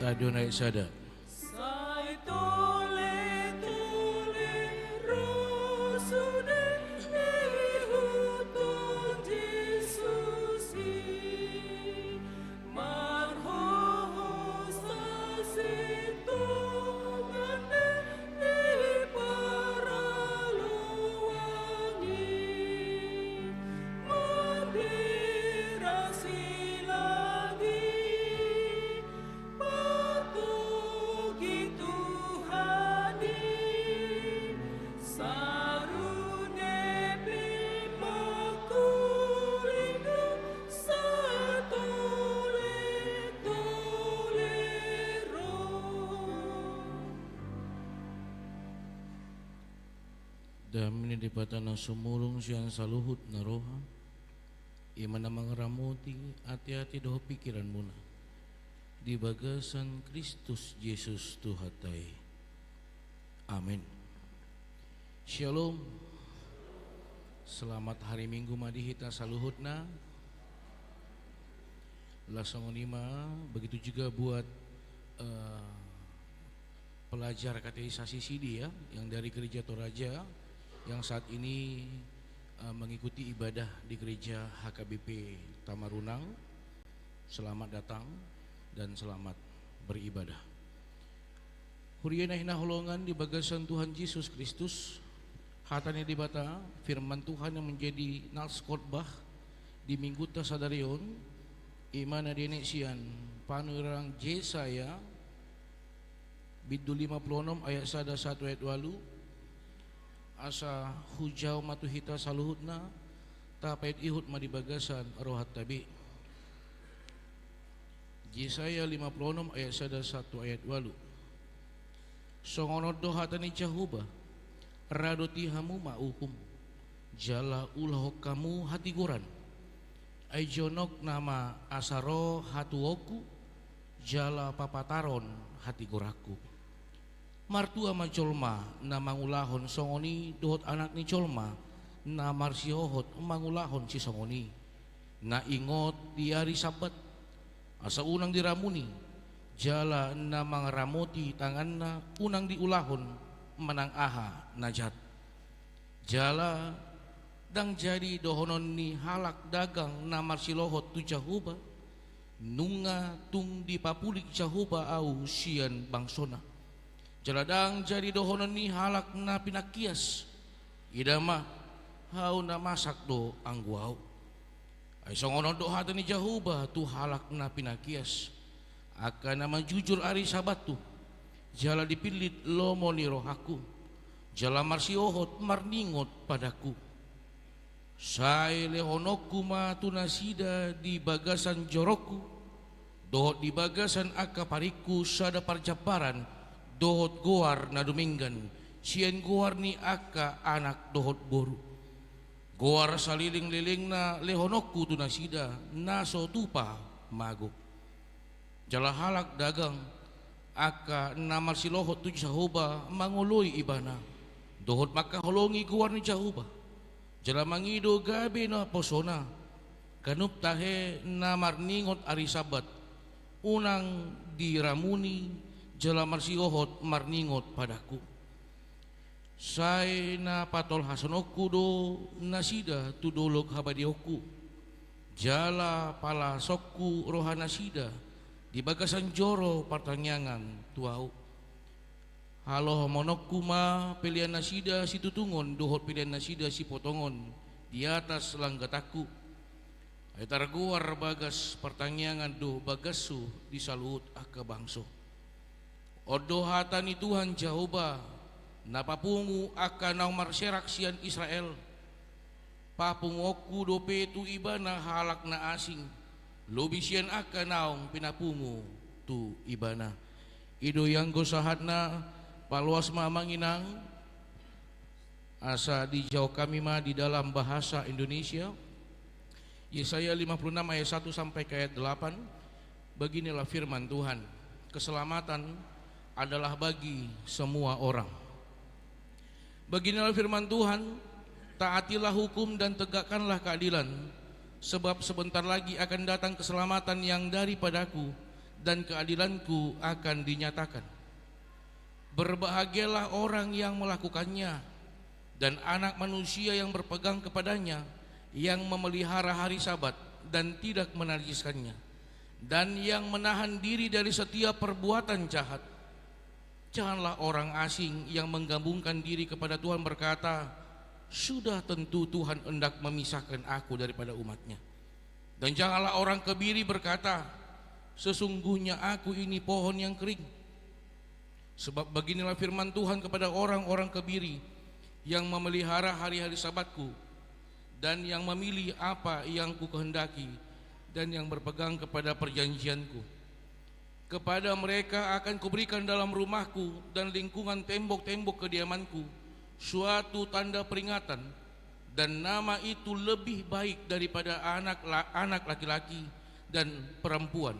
Taduhon ayat sada. Sai tole-tole ro sude ihuthon Jesus i, marhohos hasintongan ni paraloan i, mandiras i lagi, patogi Tuhan i, sarune pe mangkuling do, sai tole-tole ro. Dame ni Debata na sumurung sian saluhut na roha, i ma na mangaramoti ateate dohot pingkiranmuna di bagasan Kristus Jesus Tuhanta i. Amen. Shalom. Selamat hari Minggu ma di hita saluhutna. Laos songon i ma, begitu juga buat, eh, pelajar katekisasi sidi ya, yang dari Gereja Toraja, yang saat ini, eh, mengikuti ibadah di Gereja H K B P Tamarunang. Selamat datang dan selamat beribadah. Huria na hinaholongan di bagasan Tuhan Jesus Kristus, hata ni Debata, firman Tuhan yang menjadi nats khotbah di Minggunta sadari on, i ma na dienet sian panurirang Jesaya, bindu lima pulu onom ayat sada sahat tu ayat ualu. Asa hujalo ma tu hita saluhutna, tapaihut-ihut ma di bagasan rohanta be. Jesaya lima pulu onom ayat sada sahat tu ayat ualu. Songon on do hata ni Jahowa: Radothon hamu ma uhum, jala ulahon hamu hatigoran. Ai jonok nama asa ro hatuaonku, jala papataron hatigoranku. Martua ma jolma na mangulahon songon i, dohot anak ni jolma na marsihohot mangulahon sisongon i, na ingot di ari Sabbat, asa unang diramuni, jala na mangaramoti tanganna unang diulahon manang aha na jat. Jala ndang jadi dohonon ni halak dagang na marsihohot tu Jahowa: Nunga tung dipapulik Jahowa ahu sian bangsona. Jala ndang jadi dohonon ni halak na pinangkias: Ida ma, ahu na masak do anggo ahu. Ai songon on do hata ni Jahowa tu halak na pinangkias: Angka na manjujur ari Sabbathu, jala dipillit lomo ni rohangku, jala marsihohot marningot padangku. Sai lehononku ma tu nasida di bagasan jorongku, dohot di bagasan angka paringku sada parjambaran dohot goar na dumenggan sian goar ni angka anak dohot boru. Goar saleleng-lelengna lehononku tu nasida na so tupa mago. Jala halak dagang, angka na marsihohot tu Jahowa, mangoloi ibana, dohot mangkaholongi goar ni Jahowa, jala mangido gabe naposona. Ganup tahe na marningot ari Sabbat, unang diramuni, jala marsihohot marningot padangku. Sai na patolhasononku do nasida tu dolok habadiaonku, jala palasonku rohanasida di bagasan joro partangiangan tu ahu. Halomohononku ma peleannasida situtungon dohot peleannasida sipotongon di atas langgatangku. Ai targoar bagas partangiangan do bagashu di saluhut angka bangso. On do hata ni Tuhan Jahowa, na papungu angka naung marserak sian Israel. Papunguonku dope tu ibana halak na asing, lobi sian angka naung pinapungu tu ibana. I do i anggo sahatna. Paloas ma amang inang, asa dijawab hami ma di dalam bahasa Indonesia. Yesaya lima puluh enam ayat satu sampai ke ayat delapan. Beginilah firman Tuhan: Keselamatan adalah bagi semua orang. Beginilah firman Tuhan: Taatilah hukum dan tegakkanlah keadilan, sebab sebentar lagi akan datang keselamatan yang daripada-Ku, dan keadilan-Ku akan dinyatakan. Berbahagialah orang yang melakukannya, dan anak manusia yang berpegang kepada-Nya, yang memelihara hari Sabat dan tidak menajiskannya, dan yang menahan diri dari setiap perbuatan jahat. Janganlah orang asing yang menggabungkan diri kepada Tuhan berkata, "Sudah tentu Tuhan hendak memisahkan aku daripada umat-Nya." Dan janganlah orang kebiri berkata, "Sesungguhnya aku ini pohon yang kering." Sebab beginilah firman Tuhan kepada orang-orang kebiri yang memelihara hari-hari Sabat-Ku, dan yang memilih apa yang Kukehendaki, dan yang berpegang kepada perjanjian-Ku. Kepada mereka akan Kuberikan dalam rumah-Ku dan lingkungan tembok-tembok kediaman-Ku suatu tanda peringatan, dan nama itu lebih baik daripada anak la-, anak laki-laki dan perempuan,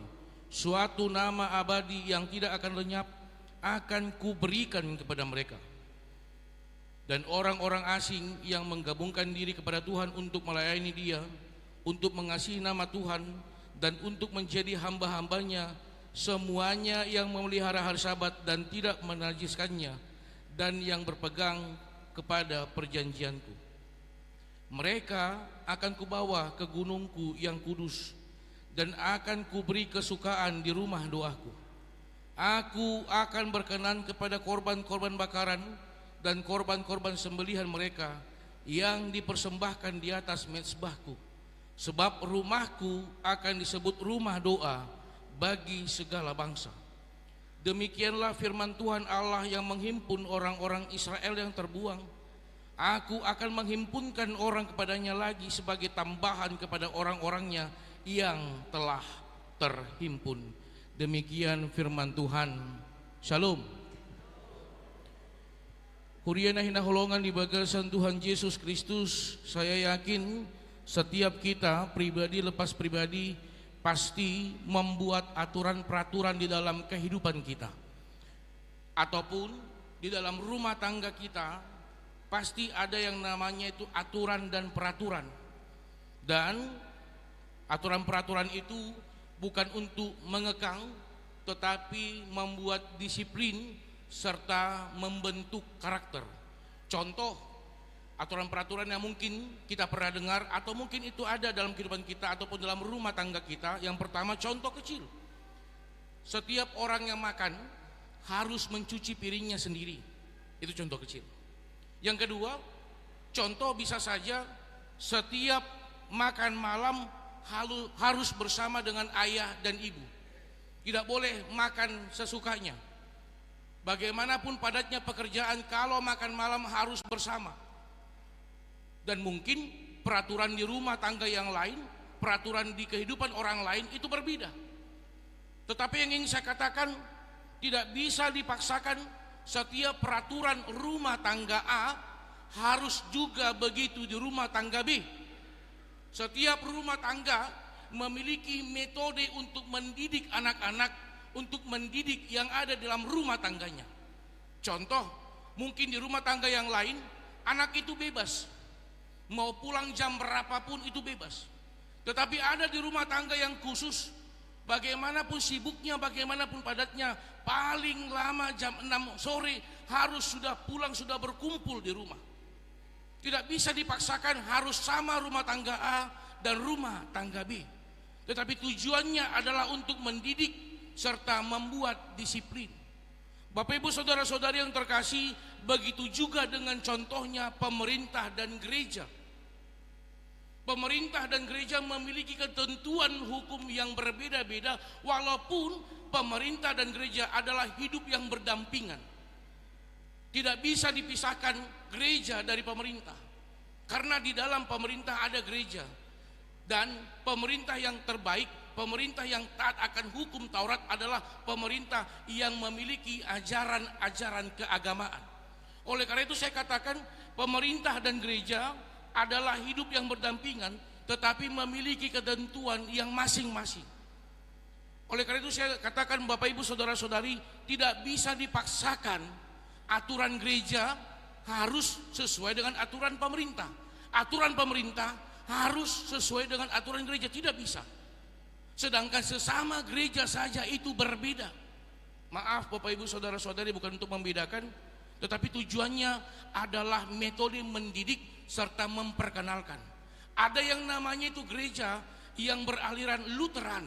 suatu nama abadi yang tidak akan lenyap, akan Kuberikan kepada mereka. Dan orang-orang asing yang menggabungkan diri kepada Tuhan untuk melayani Dia, untuk mengasihi nama Tuhan, dan untuk menjadi hamba-hamba-Nya, semuanya yang memelihara hari Sabat dan tidak menajiskannya, dan yang berpegang kepada perjanjian-Ku. Mereka akan Kubawa ke gunung-Ku yang kudus, dan akan Kuberi kesukaan di rumah doa-Ku. Aku akan berkenan kepada korban-korban bakaran dan korban-korban sembelihan mereka yang dipersembahkan di atas mezbah-Ku, sebab rumah-Ku akan disebut rumah doa bagi segala bangsa. Demikianlah firman Tuhan Allah yang menghimpun orang-orang Israel yang terbuang. Aku akan menghimpunkan orang kepada-Nya lagi sebagai tambahan kepada orang-orang-Nya yang telah terhimpun. Demikian firman Tuhan. Shalom. Huria na hinaholongan di bagasan Tuhan Yesus Kristus, saya yakin setiap kita, pribadi lepas pribadi, pasti membuat aturan-peraturan di dalam kehidupan kita. Ataupun di dalam rumah tangga kita, pasti ada yang namanya itu aturan dan peraturan. Dan aturan-peraturan itu bukan untuk mengekang, tetapi membuat disiplin serta membentuk karakter. Contoh, aturan-peraturan yang mungkin kita pernah dengar atau mungkin itu ada dalam kehidupan kita ataupun dalam rumah tangga kita. Yang pertama, contoh kecil. Setiap orang yang makan harus mencuci piringnya sendiri. Itu contoh kecil. Yang kedua, contoh bisa saja setiap makan malam halu-, harus bersama dengan ayah dan ibu. Tidak boleh makan sesukanya. Bagaimanapun padatnya pekerjaan, kalau makan malam harus bersama. Dan mungkin peraturan di rumah tangga yang lain, peraturan di kehidupan orang lain itu berbeda. Tetapi yang ingin saya katakan, tidak bisa dipaksakan setiap peraturan rumah tangga A harus juga begitu di rumah tangga B. Setiap rumah tangga memiliki metode untuk mendidik anak-anak, untuk mendidik yang ada dalam rumah tangganya. Contoh, mungkin di rumah tangga yang lain, anak itu bebas. Mau pulang jam berapapun itu bebas. Tetapi ada di rumah tangga yang khusus, bagaimanapun sibuknya, bagaimanapun padatnya, paling lama jam enam sore harus sudah pulang, sudah berkumpul di rumah. Tidak bisa dipaksakan harus sama rumah tangga A dan rumah tangga B. Tetapi tujuannya adalah untuk mendidik serta membuat disiplin. Bapak, Ibu, saudara-saudari yang terkasih, begitu juga dengan contohnya pemerintah dan gereja. Pemerintah dan gereja memiliki ketentuan hukum yang berbeda-beda, walaupun pemerintah dan gereja adalah hidup yang berdampingan. Tidak bisa dipisahkan gereja dari pemerintah. Karena di dalam pemerintah ada gereja. Dan pemerintah yang terbaik, pemerintah yang taat akan hukum Taurat adalah pemerintah yang memiliki ajaran-ajaran keagamaan. Oleh karena itu saya katakan, pemerintah dan gereja adalah hidup yang berdampingan, tetapi memiliki ketentuan yang masing-masing. Oleh karena itu saya katakan, Bapak, Ibu, saudara-saudari, tidak bisa dipaksakan aturan gereja harus sesuai dengan aturan pemerintah. Aturan pemerintah harus sesuai dengan aturan gereja, tidak bisa. Sedangkan sesama gereja saja itu berbeda. Maaf, Bapak, Ibu, saudara-saudari, bukan untuk membedakan, tetapi tujuannya adalah metode mendidik serta memperkenalkan. Ada yang namanya itu gereja yang beraliran Lutheran.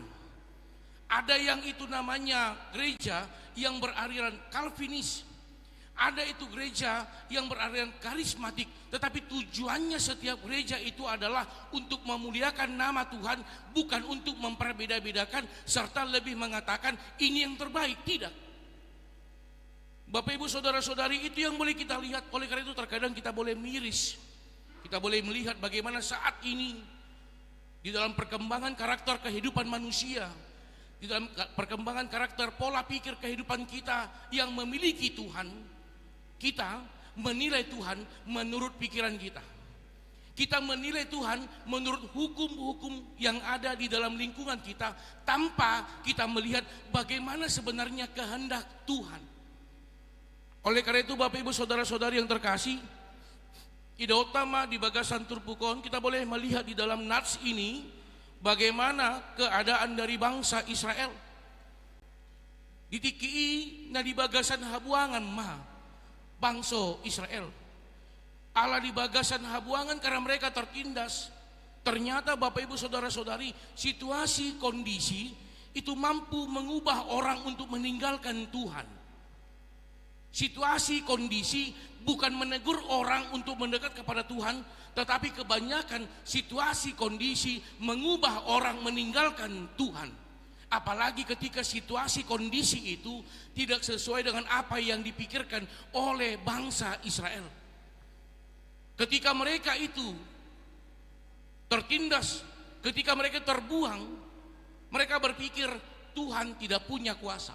Ada yang itu namanya gereja yang beraliran Calvinis. Ada itu gereja yang beraliran karismatik, tetapi tujuannya setiap gereja itu adalah untuk memuliakan nama Tuhan, bukan untuk memperbeda-bedakan serta lebih mengatakan ini yang terbaik. Tidak. Bapak, Ibu, saudara-saudari, itu yang boleh kita lihat. Oleh karena itu, terkadang kita boleh miris, kita boleh melihat bagaimana saat ini di dalam perkembangan karakter kehidupan manusia, di dalam ka-, perkembangan karakter pola pikir kehidupan kita yang memiliki Tuhan, kita menilai Tuhan menurut pikiran kita. Kita menilai Tuhan menurut hukum-hukum yang ada di dalam lingkungan kita, tanpa kita melihat bagaimana sebenarnya kehendak Tuhan. Oleh karena itu, Bapak, Ibu, saudara-saudari yang terkasih, idaonta ma di bagasan turpuk on, kita boleh melihat di dalam nats ini bagaimana keadaan dari bangsa Israel. Di tingki i na di bagasan habuangan ma bangso Israel. Ala di bagasan habuangan karena mereka tertindas. Ternyata, Bapak, Ibu, saudara-saudari, situasi kondisi itu mampu mengubah orang untuk meninggalkan Tuhan. Situasi kondisi bukan menegur orang untuk mendekat kepada Tuhan, tetapi kebanyakan situasi kondisi mengubah orang meninggalkan Tuhan. Apalagi ketika situasi kondisi itu tidak sesuai dengan apa yang dipikirkan oleh bangsa Israel. Ketika mereka itu tertindas, ketika mereka terbuang, mereka berpikir Tuhan tidak punya kuasa.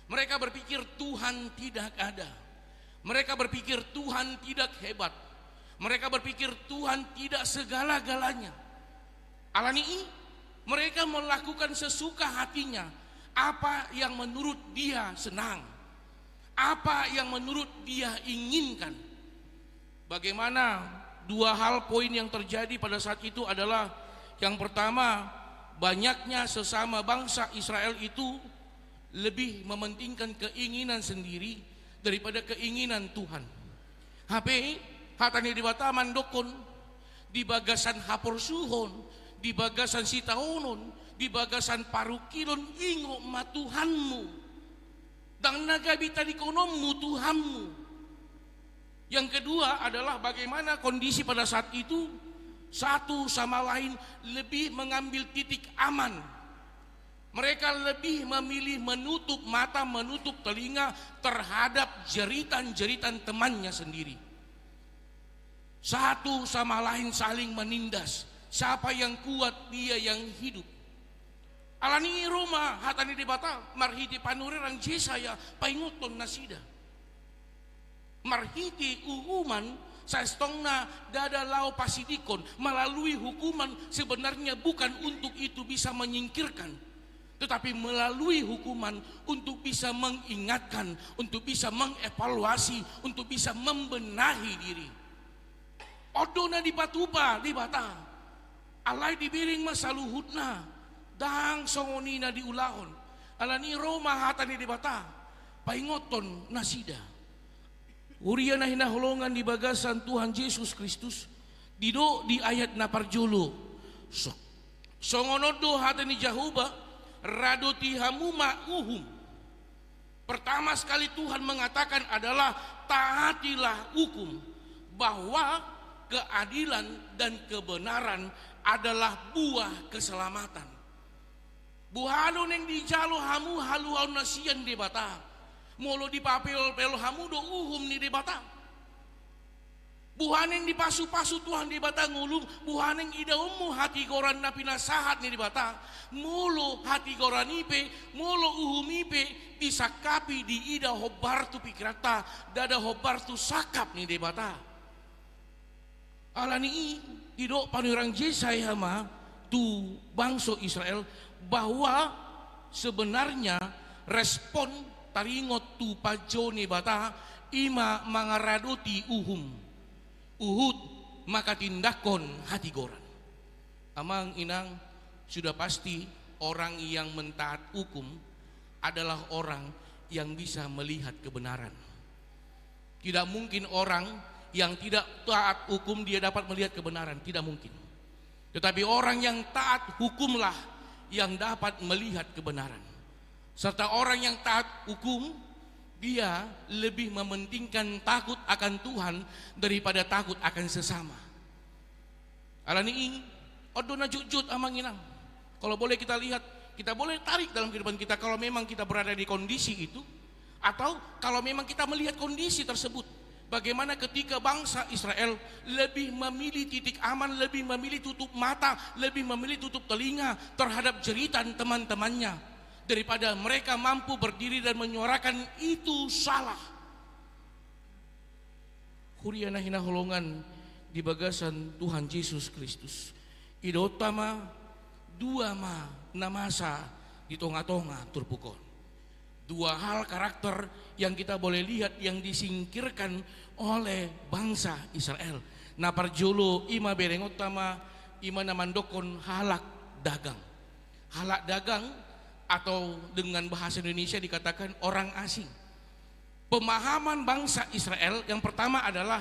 Mereka berpikir Tuhan tidak ada. Mereka berpikir Tuhan tidak hebat. Mereka berpikir Tuhan tidak segala-galanya. Alani i, mereka melakukan sesuka hatinya apa yang menurut dia senang, apa yang menurut dia inginkan. Bagaimana dua hal poin yang terjadi pada saat itu adalah, yang pertama, banyaknya sesama bangsa Israel itu lebih mementingkan keinginan sendiri daripada keinginan Tuhan. Hape hata ni Debata mandokkon, di bagasan haporsuhon, di bagasan sitaonon, di bagasan parungkilon, ingot ma Tuhanmu. Ndang na gabe tadingkononmu Tuhanmu. Yang kedua adalah bagaimana kondisi pada saat itu, satu sama lain lebih mengambil titik aman. Mereka lebih memilih menutup mata, menutup telinga terhadap jeritan-jeritan temannya sendiri. Satu sama lain saling menindas. Siapa yang kuat, dia yang hidup. Alani i ro ma hata ni Debata marhite panurirang Jesaya paingothon nasida. Marhite uhuman, saestongna ndada laho pasidingkon, melalui hukuman sebenarnya bukan untuk itu bisa menyingkirkan, tetapi melalui hukuman untuk bisa mengingatkan, untuk bisa mengevaluasi, untuk bisa membenahi diri. On do na dipatupa Debata. Alai dibereng ma saluhutna, ndang songon i na diulahon. Alani i ro ma hata ni Debata paingothon nasida. Huria na hinaholongan di bagasan Tuhan Jesus Kristus, didok di ayat na parjolo. So-, songon on do hata ni Jahowa, radoti hamu ma uhum. Pertama sekali Tuhan mengatakan adalah taatilah hukum, bahwa keadilan dan kebenaran adalah buah keselamatan. Boha do naeng dijalo hamu haluaon na sian Debata, molo dipapeol-peol hamu do uhum ni Debata? Boha naeng dipasupasu Tuhan Debata ngolum, boha naeng idaonmu hatigoran na pinasahat ni Debata, molo hatigoran i pe, molo uhum i pe disangkapi, diida hombar tu pikiranta, ndada hombar tu sangkap ni Debata? Alani i, didok panurirang Jesaya ma tu bangso Israel, bahwa sebenarnya respon taringot tu panjou ni Debata i ma mangaradoti uhum, huhut manghatindanghon hatigoran. Amang inang, sudah pasti Orang yang mentaat hukum adalah orang yang bisa melihat kebenaran. Tidak mungkin orang yang tidak taat hukum dia dapat melihat kebenaran, tidak mungkin. Tetapi orang yang taat hukumlah yang dapat melihat kebenaran. Serta orang yang taat hukum, dia lebih mementingkan takut akan Tuhan daripada takut akan sesama. Alani i, on do na jotjot, amang inang. Kalau boleh kita lihat, kita boleh tarik dalam kehidupan kita, kalau memang kita berada di kondisi itu, atau kalau memang kita melihat kondisi tersebut, bagaimana ketika bangsa Israel lebih memilih titik aman, lebih memilih tutup mata, lebih memilih tutup telinga terhadap jeritan teman-temannya, daripada mereka mampu berdiri dan menyuarakan itu salah. Huria na hinaholongan di bagasan Tuhan Jesus Kristus, idaonta ma, dua ma na masa di tonga-tonga turpuk on. Dua hal karakter yang kita boleh lihat yang disingkirkan oleh bangsa Israel. Na parjolo, i ma, berengonta ma, i ma na mandokkon halak dagang. Halak dagang, atau dengan bahasa Indonesia dikatakan orang asing. Pemahaman bangsa Israel yang pertama adalah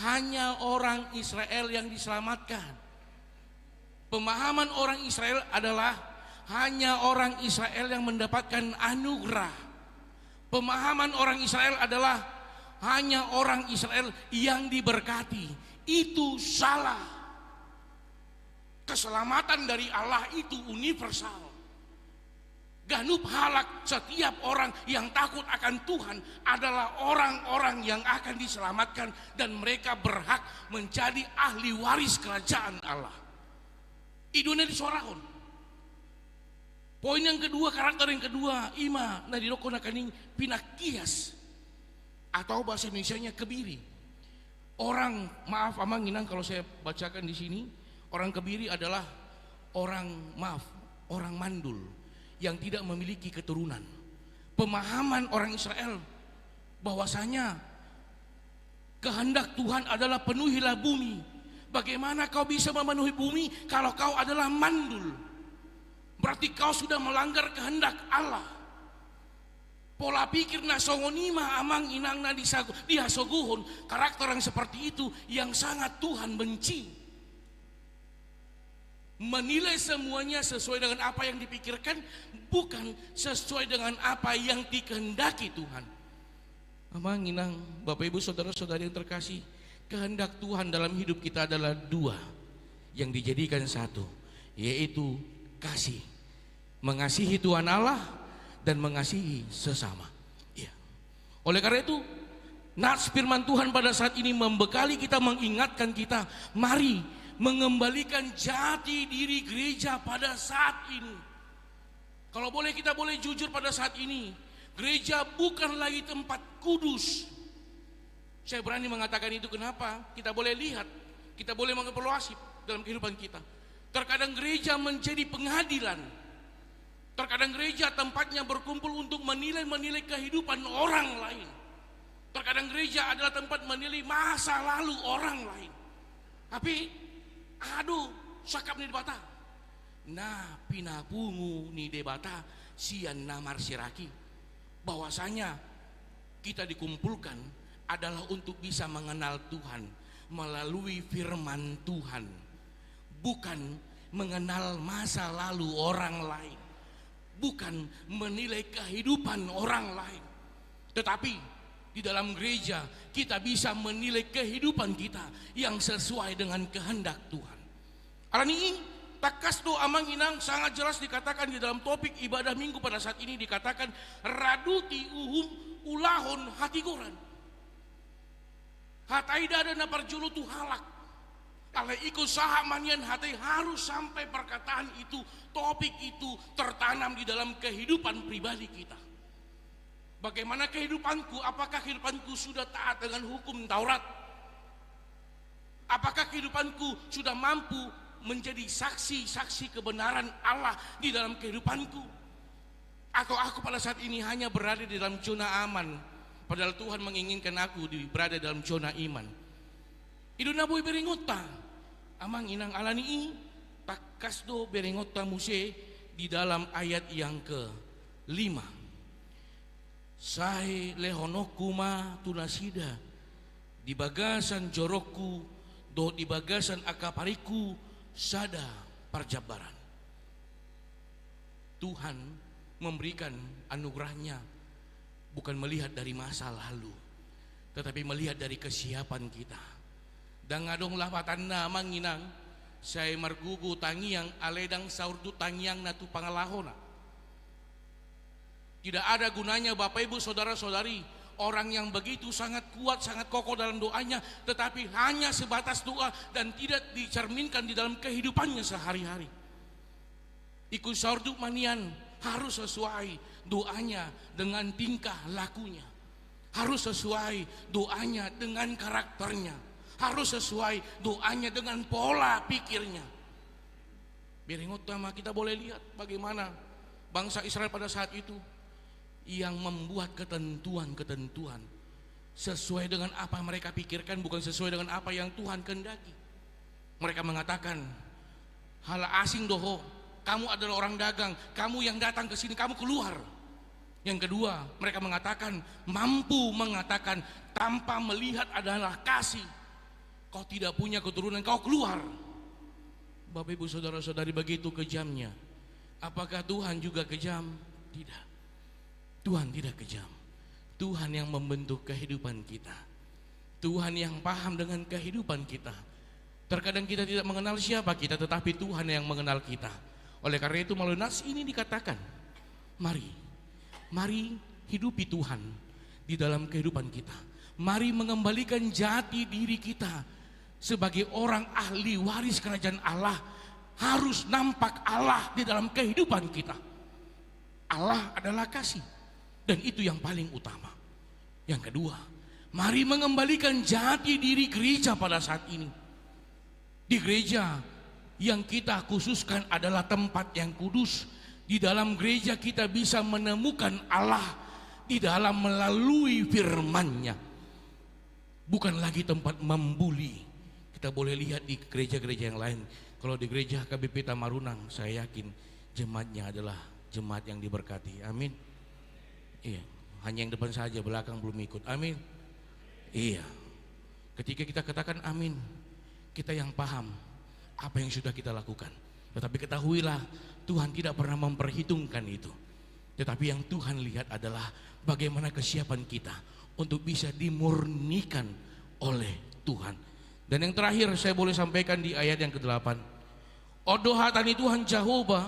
hanya orang Israel yang diselamatkan. Pemahaman orang Israel adalah hanya orang Israel yang mendapatkan anugerah. Pemahaman orang Israel adalah hanya orang Israel yang diberkati. Itu salah. Keselamatan dari Allah itu universal. Ganup halak, setiap orang yang takut akan Tuhan adalah orang-orang yang akan diselamatkan dan mereka berhak menjadi ahli waris kerajaan Allah. I do na disuarahon. Poin yang kedua, karakter yang kedua, i ma na didokkon angka ning pinangkias, atau bahasa Indonesianya kebiri. Orang, maaf amang inang kalau saya bacakan di sini, orang kebiri adalah orang, maaf, orang mandul yang tidak memiliki keturunan. Pemahaman orang Israel bahwasanya kehendak Tuhan adalah penuhilah bumi. Bagaimana kau bisa memenuhi bumi kalau kau adalah mandul? Berarti kau sudah melanggar kehendak Allah. Pola pikir na songon i ma amang inang na disago-, dihasogohon, karakter yang seperti itu yang sangat Tuhan benci. Menilai semuanya sesuai dengan apa yang dipikirkan, bukan sesuai dengan apa yang dikehendaki Tuhan. Amang inang, Bapak Ibu, saudara-saudari yang terkasih, kehendak Tuhan dalam hidup kita adalah dua yang dijadikan satu, yaitu kasih. Mengasihi Tuhan Allah dan mengasihi sesama. Iya. Oleh karena itu, nats firman Tuhan pada saat ini membekali kita, mengingatkan kita, mari mengembalikan jati diri gereja pada saat ini. Kalau boleh, kita boleh jujur pada saat ini, gereja bukan lagi tempat kudus. Saya berani mengatakan itu, kenapa? Kita boleh lihat, kita boleh mengevaluasi dalam kehidupan kita. Terkadang gereja menjadi pengadilan. Terkadang gereja tempatnya berkumpul untuk menilai-menilai kehidupan orang lain. Terkadang gereja adalah tempat menilai masa lalu orang lain. Tapi, aduh, sangkap ni Debata. Na pinapungu ni Debata sian na marsiraki. Bahwasanya kita dikumpulkan adalah untuk bisa mengenal Tuhan melalui firman Tuhan, bukan mengenal masa lalu orang lain, bukan menilai kehidupan orang lain. Tetapi di dalam gereja, kita bisa menilai kehidupan kita yang sesuai dengan kehendak Tuhan. Alani i, tangkas do amang inang, sangat jelas dikatakan di dalam topik ibadah Minggu pada saat ini, dikatakan, raduti uhum ulahon hatigoran. Hata i ndada na parjolo tu halak. Alai ingkon sahat ma nian hata i, harus sampai perkataan itu, topik itu tertanam di dalam kehidupan pribadi kita. Bagaimana kehidupanku? Apakah kehidupanku sudah taat dengan hukum Taurat? Apakah kehidupanku sudah mampu menjadi saksi-saksi kebenaran Allah di dalam kehidupanku? Atau aku pada saat ini hanya berada di dalam zona aman, padahal Tuhan menginginkan aku di, berada dalam zona iman? I do na boi berengonta, amang inang. Alani i, tangkas do berengonta muse di dalam ayat yang kelima. Sai lehononku ma tu nasida di bagasan jorongku dohot di bagasan angka paringku sada parjambaran. Tuhan memberikan anugerahnya bukan melihat dari masa lalu, tetapi melihat dari kesiapan kita. Ndang adong lapatanna, Amang Inang, sai margogo tangiang alai ndang saurdut tangiangna tu pangalahona. Tidak ada gunanya, Bapak, Ibu, saudara-saudari, orang yang begitu sangat kuat, sangat kokoh dalam doanya, tetapi hanya sebatas doa dan tidak dicerminkan di dalam kehidupannya sehari-hari. Ingkon saurdut ma nian, harus sesuai doanya dengan tingkah lakunya. Harus sesuai doanya dengan karakternya. Harus sesuai doanya dengan pola pikirnya. Berengonta ma, kita boleh lihat bagaimana bangsa Israel pada saat itu yang membuat ketentuan-ketentuan sesuai dengan apa mereka pikirkan, bukan sesuai dengan apa yang Tuhan kehendaki. Mereka mengatakan, "Halak asing do ho, kamu adalah orang dagang, kamu yang datang ke sini, kamu keluar." Yang kedua, mereka mengatakan, mampu mengatakan tanpa melihat adalah kasih, "Kau tidak punya keturunan, kau keluar." Bapak, Ibu, saudara-saudari, begitu kejamnya. Apakah Tuhan juga kejam? Tidak. Tuhan tidak kejam. Tuhan yang membentuk kehidupan kita. Tuhan yang paham dengan kehidupan kita. Terkadang kita tidak mengenal siapa kita, tetapi Tuhan yang mengenal kita. Oleh karena itu, melalui nas ini dikatakan, mari, mari hidupi Tuhan di dalam kehidupan kita. Mari mengembalikan jati diri kita sebagai orang ahli waris kerajaan Allah. Harus nampak Allah di dalam kehidupan kita. Allah adalah kasih, dan itu yang paling utama. Yang kedua, mari mengembalikan jati diri gereja pada saat ini. Di gereja yang kita khususkan adalah tempat yang kudus. Di dalam gereja kita bisa menemukan Allah di dalam melalui firman-Nya. Bukan lagi tempat membuli. Kita boleh lihat di gereja-gereja yang lain. Kalau di gereja H K B P Tamarunang, saya yakin jemaatnya adalah jemaat yang diberkati. Amin. Iya, hanya yang depan saja, belakang belum ikut. Amin. Iya. Ketika kita katakan amin, kita yang paham apa yang sudah kita lakukan. Tetapi ketahuilah, Tuhan tidak pernah memperhitungkan itu. Tetapi yang Tuhan lihat adalah bagaimana kesiapan kita untuk bisa dimurnikan oleh Tuhan. Dan yang terakhir saya boleh sampaikan di ayat yang kedelapan. On do hata ni Tuhan Jahowa,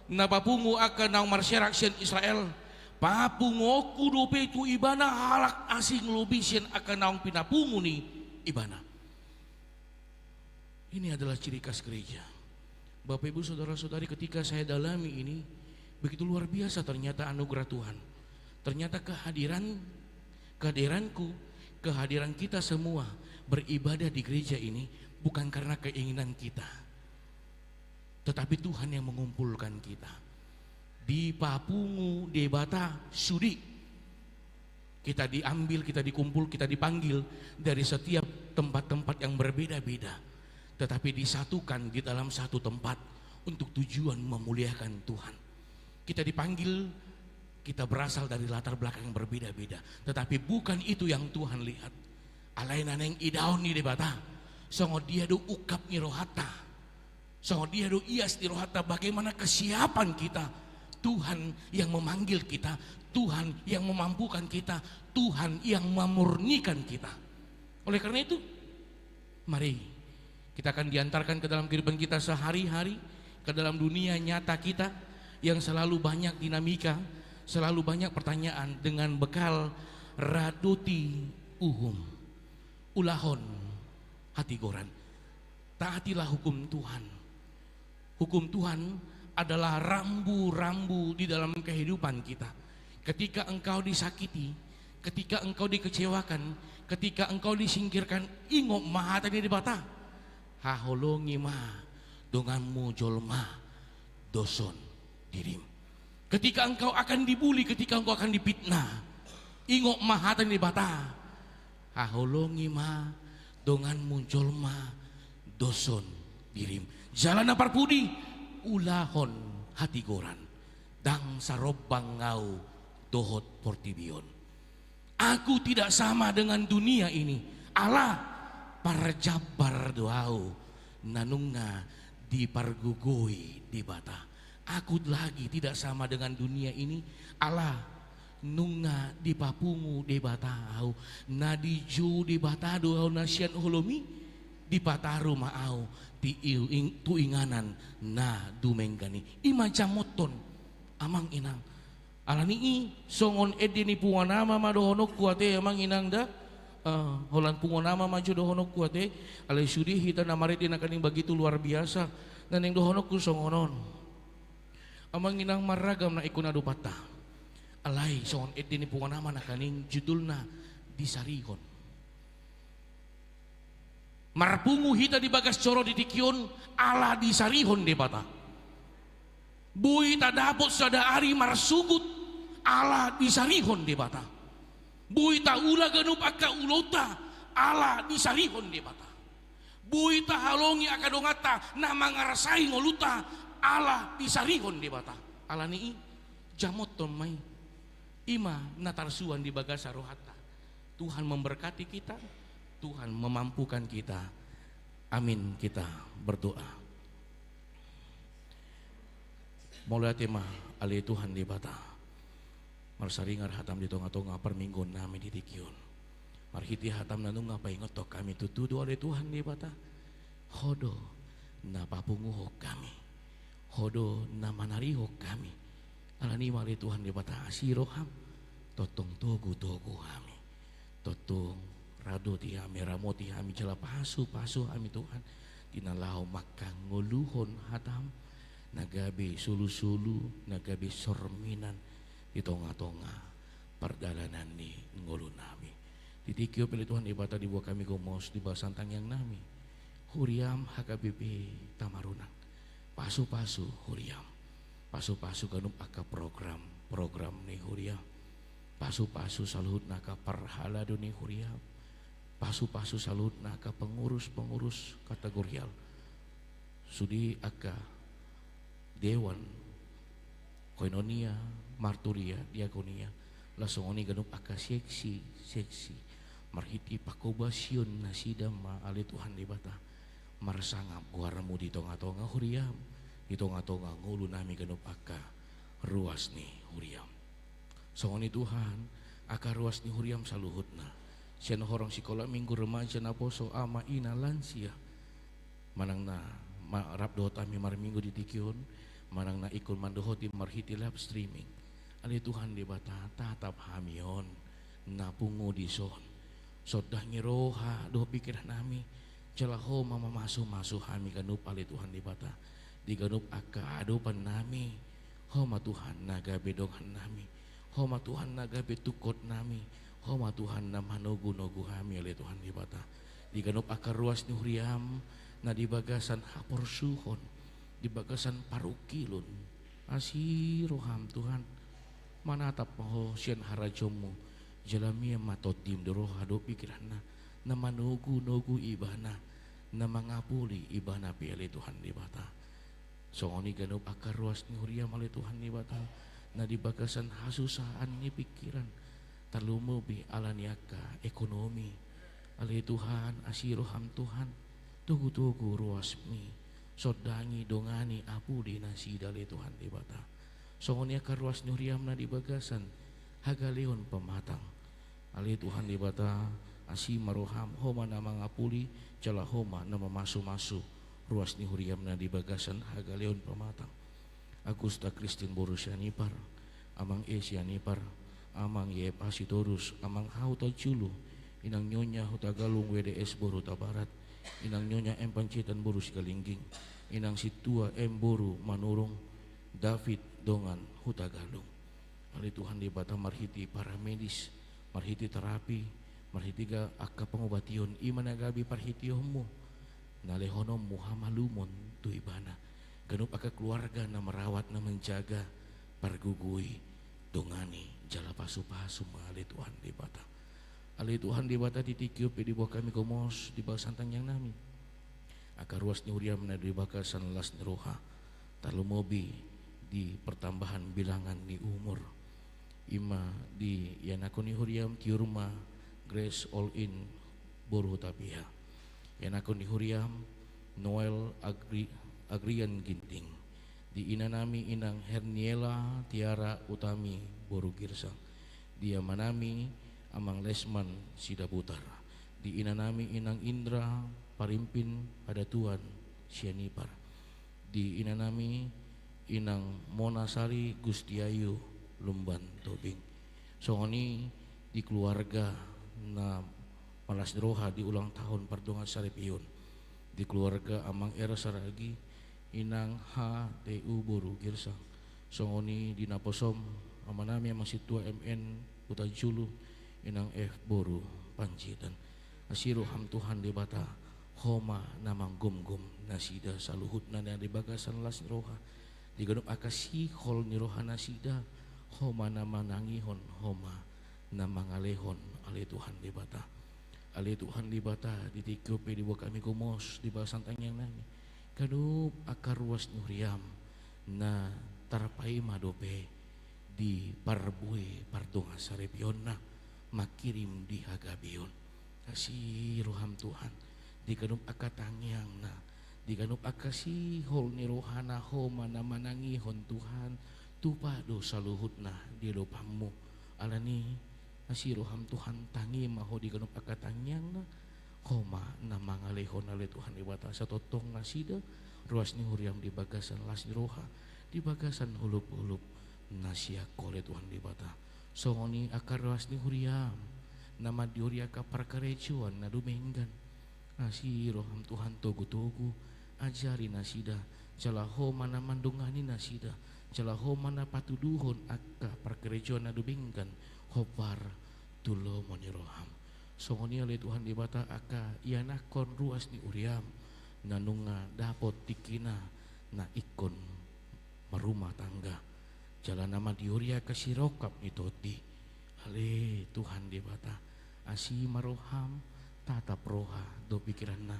na papungu angka naung marserak sian Israel, papunguonku dope tu ibana halak asing lobi sian angka naung pinapungu ni ibana. Ini adalah ciri khas gereja. Bapak, Ibu, saudara-saudari, ketika saya dalami ini, begitu luar biasa ternyata anugerah Tuhan. Ternyata kehadiran, kehadiranku, kehadiran kita semua beribadah di gereja ini bukan karena keinginan kita, tetapi Tuhan yang mengumpulkan kita. Dipapungu Debata sude. Kita diambil, kita dikumpul, kita dipanggil dari setiap tempat-tempat yang berbeda-beda, tetapi disatukan di dalam satu tempat untuk tujuan memuliakan Tuhan. Kita dipanggil, kita berasal dari latar belakang yang berbeda-beda, tetapi bukan itu yang Tuhan lihat. Alai na naeng idaon ni Debata, songon dia do ungkap ni rohanta. Songon dia do ias ni rohanta, bagaimana kesiapan kita. Tuhan yang memanggil kita, Tuhan yang memampukan kita, Tuhan yang memurnikan kita. Oleh karena itu, mari kita akan diantarkan ke dalam kehidupan kita sehari-hari, ke dalam dunia nyata kita yang selalu banyak dinamika, selalu banyak pertanyaan dengan bekal radoti uhum. Ulahon hatigoran. Taatilah hukum Tuhan. Hukum Tuhan adalah rambu-rambu di dalam kehidupan kita. Ketika engkau disakiti, ketika engkau dikecewakan, ketika engkau disingkirkan, ingot ma hata ni Debata. Haholongi ma donganmu jolma doshon dirim. Ketika engkau akan dibuli, ketika engkau akan difitnah, ingot ma hata ni Debata. Haholongi ma donganmu jolma doshon dirim. Jala na parpudi, ulahon hatigoran, ndang sarombang ahu dohot portibi on. Aku tidak sama dengan dunia ini. Ala parjambar do ahu na nunga dipargogoi Debata. Aku lagi tidak sama dengan dunia ini. Ala nunga dipapungu Debata ahu. Na dijou Debata do ahu na sian holom i. Dipataru ma ahu tu ing-, tu inganan na dumenggan i. I ma jamoton, amang inang. Alani i, songon ende ni punguan ama ma dohononku ate, amang inang da. Eh, holan punguan ama ma jo dohononku ate. Alai sude hita na marende nangkaning begitu luar biasa. Na naeng dohononku songon on. Amang inang, marragam na ingkon adopanta. Alai songon ende ni punguan ama nangkaning judulna disarihon. Marpungu hita di bagas joro di tingki on ala disarihon Debata. Boi tadapot sada ari marsogot ala disarihon Debata. Boi taula ganup angka ulaonta ala disarihon Debata. Boi tahalongi angka donganta na mangarsai ngolunta ala disarihon Debata. Alani i, jamoton ma i. I ma na tarsuan di bagasan rohanta. Tuhan memberkati kita, Tuhan memampukan kita. Amin, kita berdoa. Mauliate ma, ale Tuhan Debata. Marsaringar hatam di tonga-tonga parmingguon nami di tingki on. Marhite hatam na nunga paingothon hami tutu do, ale Tuhan Debata. Ho do na papunguhon hami. Ho do na manarihon hami. Alani i ma, ale Tuhan Debata, asi roham, tongtong togu-togu hami. Tongtong radoti hami, ramoti hami, jala pasu-pasu hami, Tuhan, di na laho mangkangoluhon hatam, na gabe solu-solu, na gabe sorminan di tonga-tonga pardalanan ni ngolu nami. Di tingki on pe, ale Tuhan Debata, diboan hami gomos di bagasan tangiang nami. Huriam H K B P Tamarunang. Pasu-pasu huriam. Pasu-pasu ganup angka program, program ni huriam. Pasu-pasu saluhutna angka parhalado ni huriam. Pasu-pasu saluhutna angka pengurus-pengurus kategorial. Sude angka dewan, koinonia, marturia, diakonia, laos songon i ganup angka seksi, seksi. Marhite pangkobasion nasida ma, ale Tuhan Debata, marsangap goarmu di tonga-tonga huriam, di tonga-tonga ngolu nami ganup angka ruas ni huriam. Songon i, Tuhan, angka ruas ni huriam saluhutna, sian horong sikola minggu, remaja, naposo, ama, ina, lansia, manang na ma-, rap dohot hami marminggu di tingki on, manang na ingkon mandohoti marhite live streaming. Ale Tuhan Debata, tatap hami on na pungu dison. Sondangi roha dohot pingkiran nami, jala Ho ma mamasu-masu hami ganup, ale Tuhan Debata, di ganup angka adopan nami. Ho ma, Tuhan, na gabe dongan nami. Ho ma, Tuhan, na gabe tungkot nami. Ho ma, Tuhan, na manogu-nogu hami, ale Tuhan Debata, di ganup angka ruas ni huriam, na di bagasan haporsuhon, di bagasan parungkilon. Asi roham, Tuhan, manatap ma Ho sian harajaonmu, jala mian ma tondim di roha dohot pingkiranna, na manogu-nogu ibana, na mangapuli ibana pe, ale Tuhan Debata. Songon i ganup angka ruas ni huriam, ale Tuhan Debata, na di bagasan hasusaan ni pingkiran, tarlumobi ala ni angka ekonomi. Ale Tuhan, asi roham, Tuhan, togu-togu ruasmi, sondangi, dongani, apuli nasida, ale Tuhan Debata. Songon i angka ruas ni huriam na di bagasan hagaleon pamatang. Ale Tuhan Debata, asi ma roham, Ho ma na mangapuli, jala Ho ma na mamasu-masu ruas ni huriam na di bagasan hagaleon pamatang. Agusta Kristin boru Sianipar, Amang E Sianipar, Amang Y F A Sitorus, Amang H Hutagalung, Inang Nyonya Hutagalung W D S boru Hutabarat, Inang Nyonya M Panjaitan boru Sigalingging, Inang Sintua M boru Manurung, David dongan Hutagalung. Ale Tuhan Debata, marhite paramedis, marhite terapi, marhite ga-, angka pangobation, i ma na gabe parhiteonmu, na lehononmu hamalumon tu ibana. Ganup angka keluarga na merawat, na menjaga, pargogoi, dongani, jala pasu-pasu ma, ale Tuhan Debata. Ale Tuhan Debata, di tingki on pe diboan hami gomos di bagasan tangiang nami angka ruas ni huriam na di bagasan las ni roha, tarlumobi di pertambahan bilangan ni umur. I ma di ianakhon ni huriam Tiur ma Grace All In boru Hutapea. Ianakhon ni huriam Noel Agri-, Agrian Ginting. Di inanami inang Herniela Tiara Utami boru Girsang. Di amanami amang Lesman Sidabutar. Di inanami inang Indra Parimpin Padatuan Sianipar. Di inanami inang Mona Sari Gustiayu Lumban Tobing. Songon i di keluarga na malas ni roha di ulang tahun pardongan saripeon. Di keluarga amang Era Saragi, inang H T U boru Girsang. Songon i di naposom amanami amang sintua M N Hutajulu, inang F boru Panjitan. Asi roham Tuhan Debata, Ho ma na manggomgom nasida saluhutna na di bagasan las ni roha. Di ganup angka sihol ni roha nasida, Ho ma na manangihon, Ho ma na mangalehon, ale Tuhan Debata. Ale Tuhan Debata, di tingki on pe diboan hami gomos di bagasan tangiangnami ganup angka ruas ni huriam na tarpaima dope di parbue pardongan saripeonna mangkirim di hagabeon. Asi roham Tuhan, di ganup angka tangiangna, di ganup angka sihol ni rohana Ho ma na manangihon Tuhan, tupa do saluhutna di adopanmu. Alani asi roham Tuhan, tangi ma Ho di ganup angka tangiangna, Ho ma na mangalehon ale Tuhan Debata, asa tongtong nasida ruas ni huriam di bagasan las ni roha, di bagasan holop-holop na sian Ho ale Tuhan Debata. Songon i angka ruas ni huriam na mandiori angka parkarejoan na dumenggan. Asi roham Tuhan, togu-togu, ajari nasida, jala Ho ma na mandongani nasida, jala Ho ma na patuduhon angka parkarejoan na dumenggan hombar tu lomo ni roham. Songon i ale Tuhan Debata angka ianakhon ruas ni huriam na nunga dapot tingkina na ingkon marrumah tangga, jala na mandiori angka sirongkap ni tondi. Ale Tuhan Debata, asi ma roham, tatap roha dohot pikiranna,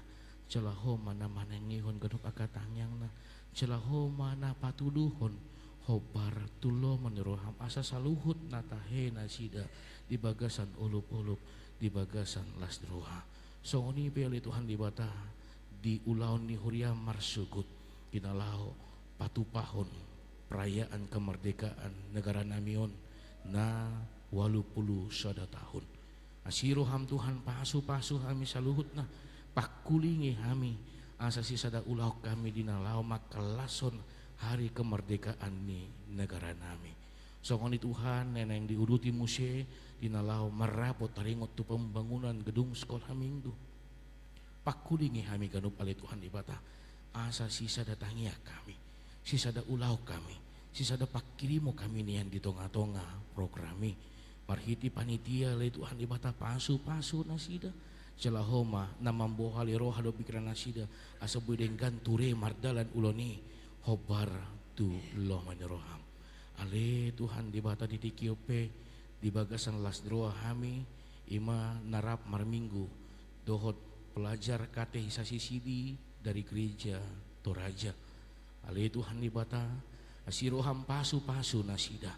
jala Ho ma na manangihon ganup angka tangiangna, jala Ho ma na patuduhon hombar tu lomo ni roham, asa saluhut na tahe nasida di bagasan holop-holop, di bagasan las ni roha. Songon i pe ale Tuhan Debata, di ulaon ni huriam marsogot di na laho patupahon perayaan kemerdekaan negara nami on na ualu pulu sada tahun. Asi roham Tuhan, pasu-pasu hami saluhutna, pangkulingi hami, asa sisada ulaon hami di na laho mangkalashon hari kemerdekaan ni negara nami. Songon i Tuhan, na naeng diuduti muse di na laho marrapot taringot tu pembangunan gedung sekolah minggu. Pangkulingi hami ganup ale Tuhan Debata, asa sisada tangiang hami, sisada ulaon hami, sisada pangkirimon hami nian di tonga-tonga program i. Marhite panitia ale Tuhan Debata, pasu-pasu nasida, jala Ho ma na mambohali roha dohot pikiran nasida, asa boi denggan ture mardalan ulaon i hombar tu lomo ni roham. Ale Tuhan Debata, di tingki on pe di bagasan las ni roha hami, i ma na rap marminggu dohot pelajar katekisasi sidi dari Gereja Toraja. Ale Tuhan Debata, asi roham, pasu-pasu nasida,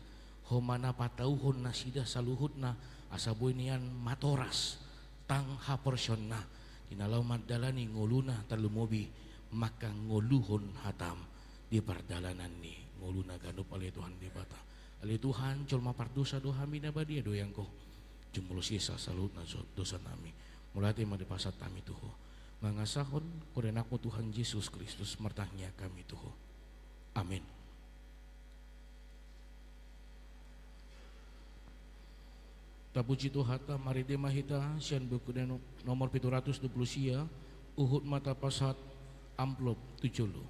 Ho ma na patauhon nasida saluhutna, asa boi nian matoras tang haporseaonna di na laho mandalani ngoluna, tarlumobi mangkangoluhon hatam di pardalanan ni ngoluna ganup ale Tuhan Debata. Ale Tuhan, jolma pardosa do hami, na badia do ianggo jumolo sesa saluhutna so-, dosa nami. Mauliate ma dipasahat hami tu Ho. Mangasahon huria anakmu Tuhan Jesus Kristus martangiang hami tu Ho. Amin. Tapuji Tuhanta, marende ma hita sian buku no-, nomor pitu ratus dua pulu sia, huhut ma tapasahat amplop tu jolo.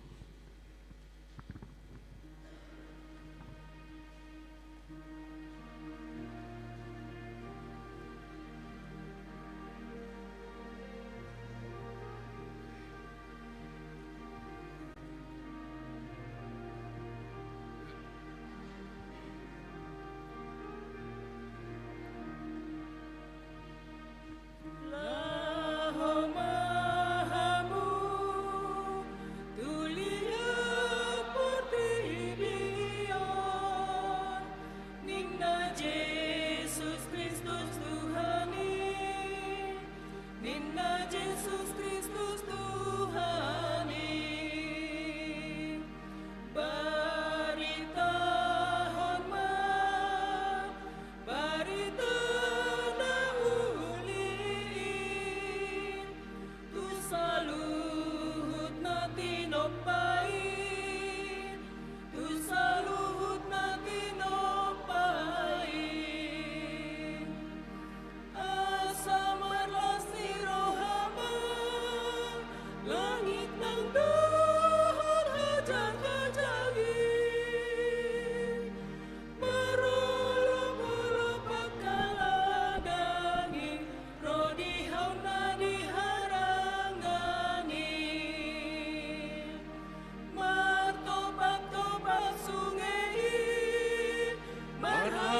Laho ma hamu tu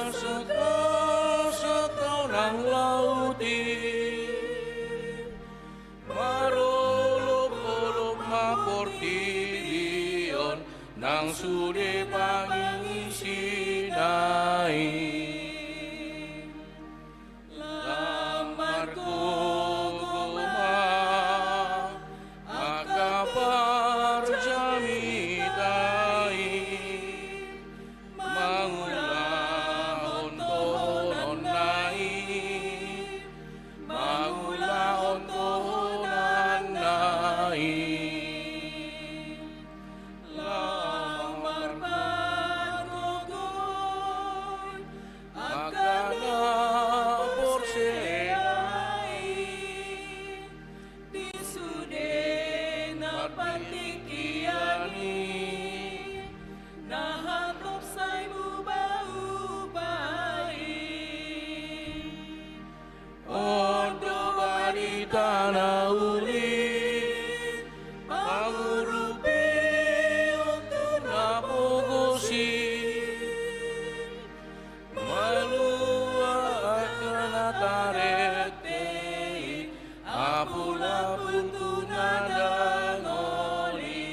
Marhasahasa nang laut i, marolopolop ma portibi on nang sude pangisina i. Lam margogo ma angka parjamita i, mangulahon tohonanna i, mangulahon tohonanna i. Lam marpargogohon angka na porsea i di sude na partingkian i, na hatop sai mubaubau i. On do barita na uli, pangurupion tu na pogos i, malua angka na tarete i, apulapul tu na dangol i.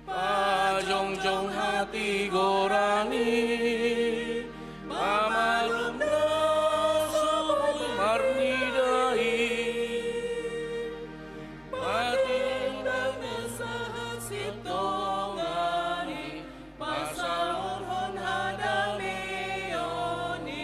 Pajongjong hatigoran i, pamalum na so boi marnida i, patindangan sahat sintongan i, pasaorhon hadameon i.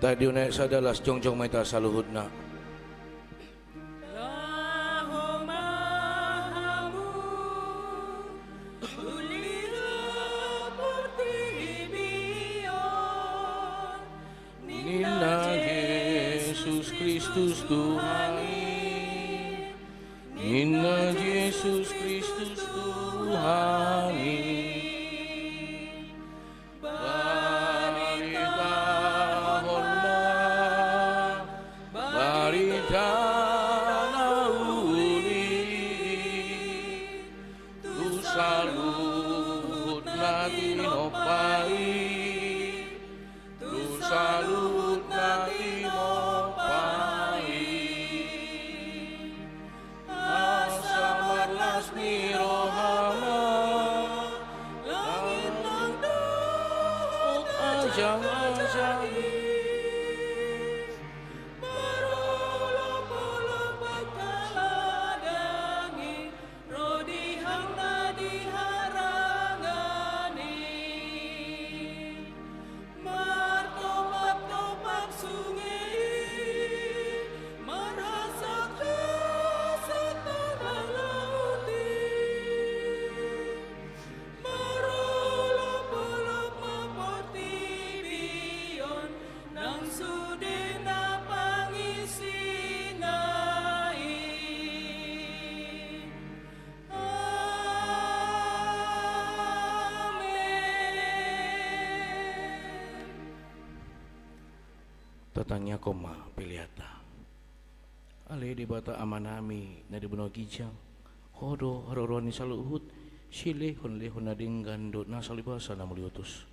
Tahe di unai sada las jongjong ma hita saluhutna. Laho ma hamu, ulihon portibi on, ninna Jesus Kristus Tuhan i, ninna Jesus Kristus Tuhan i. Baritahon ma barita na uli tu saluhut na tinompa i, tu saluhut na tinompa i. Asa marlas ni roha ma langit nang dohot ajang-ajang i. Marolopolop angka ladang i ro di hang na di harangan i. Martopattopat sunge i, marhasahasa tangah laut i. Marolopolop ma portibi on nang sude na pangisina i. Amen. Tatangiangkon ma peleanta. Ale Debata Amanami na di banua ginjang, Ho do haroroan ni saluhut silehonlehon na denggan dohot na salibasa na muliotus.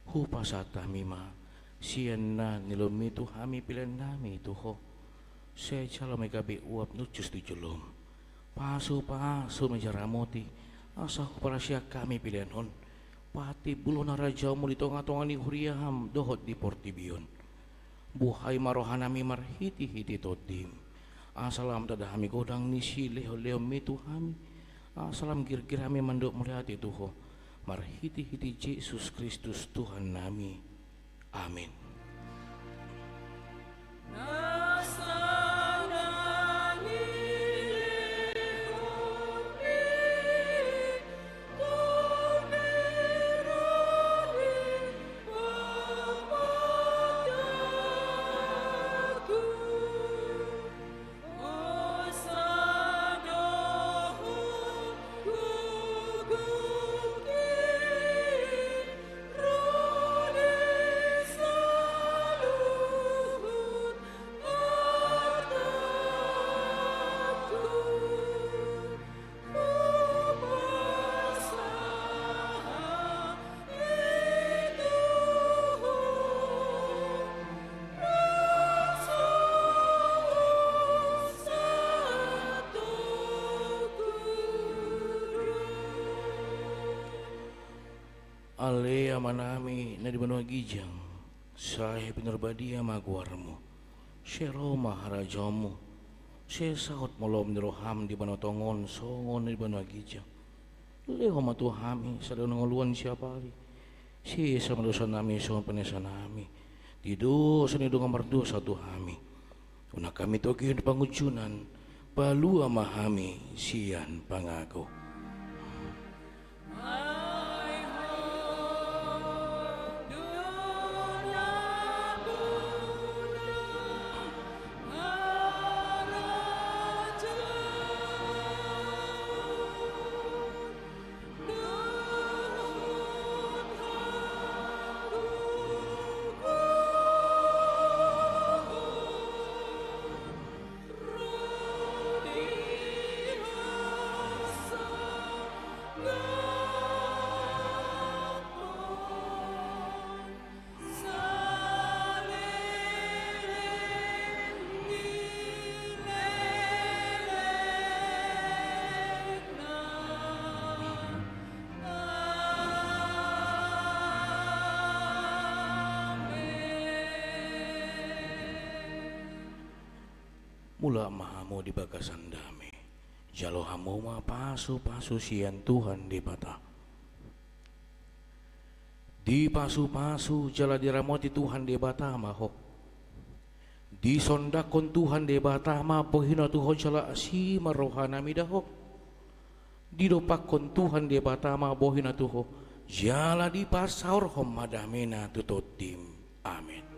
Hupasahat hami ma sian na nilehonmi tu hami peleannami tu Ho. Sai jalo ma i gabe uap na hushus tu jolom. Pasupasu ma i jala ramoti, asa huparsian hami pelean on patimbulhon harajaonmu di tongatonga ni huriam dohot di portibi on. Buhai ma rohanami marhitehite Tondim, Asa lam tada hami godang ni silehon-lehonmi tu hami. Asa lam girgir hami mandok mauliate tu Ho. Marhite-hite Jesus Kristus Tuhannami. Amin. Ale Amanami na di banua ginjang, sai pinarbadia ma goarmu. Sai ro ma harajaonmu. Sai saut ma lomo ni roham di banua tonga on songon na di banua ginjang. Lehon ma tu hami sadari on ngoluan siapari. Sesa ma dosanami songon panesanami di dosa ni dongan mardosa tu hami. Unang hami togihon pangunjunan, palua ma hami sian pangago. Mulak ma hamu di bagasan dame. Jalo hamu ma pasupasu sian Tuhan Debata. Dipasupasu jala diramoti Tuhan Debata ma ho. Disondangkon Tuhan Debata ma bohina tu ho jala asi ma rohanami da ho. Didompakkon Tuhan Debata ma bohina tu ho jala dipasaorhon ma damena tu tondim. Amen.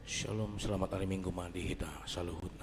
Shalom, selamat hari Minggu ma di hita saluhut.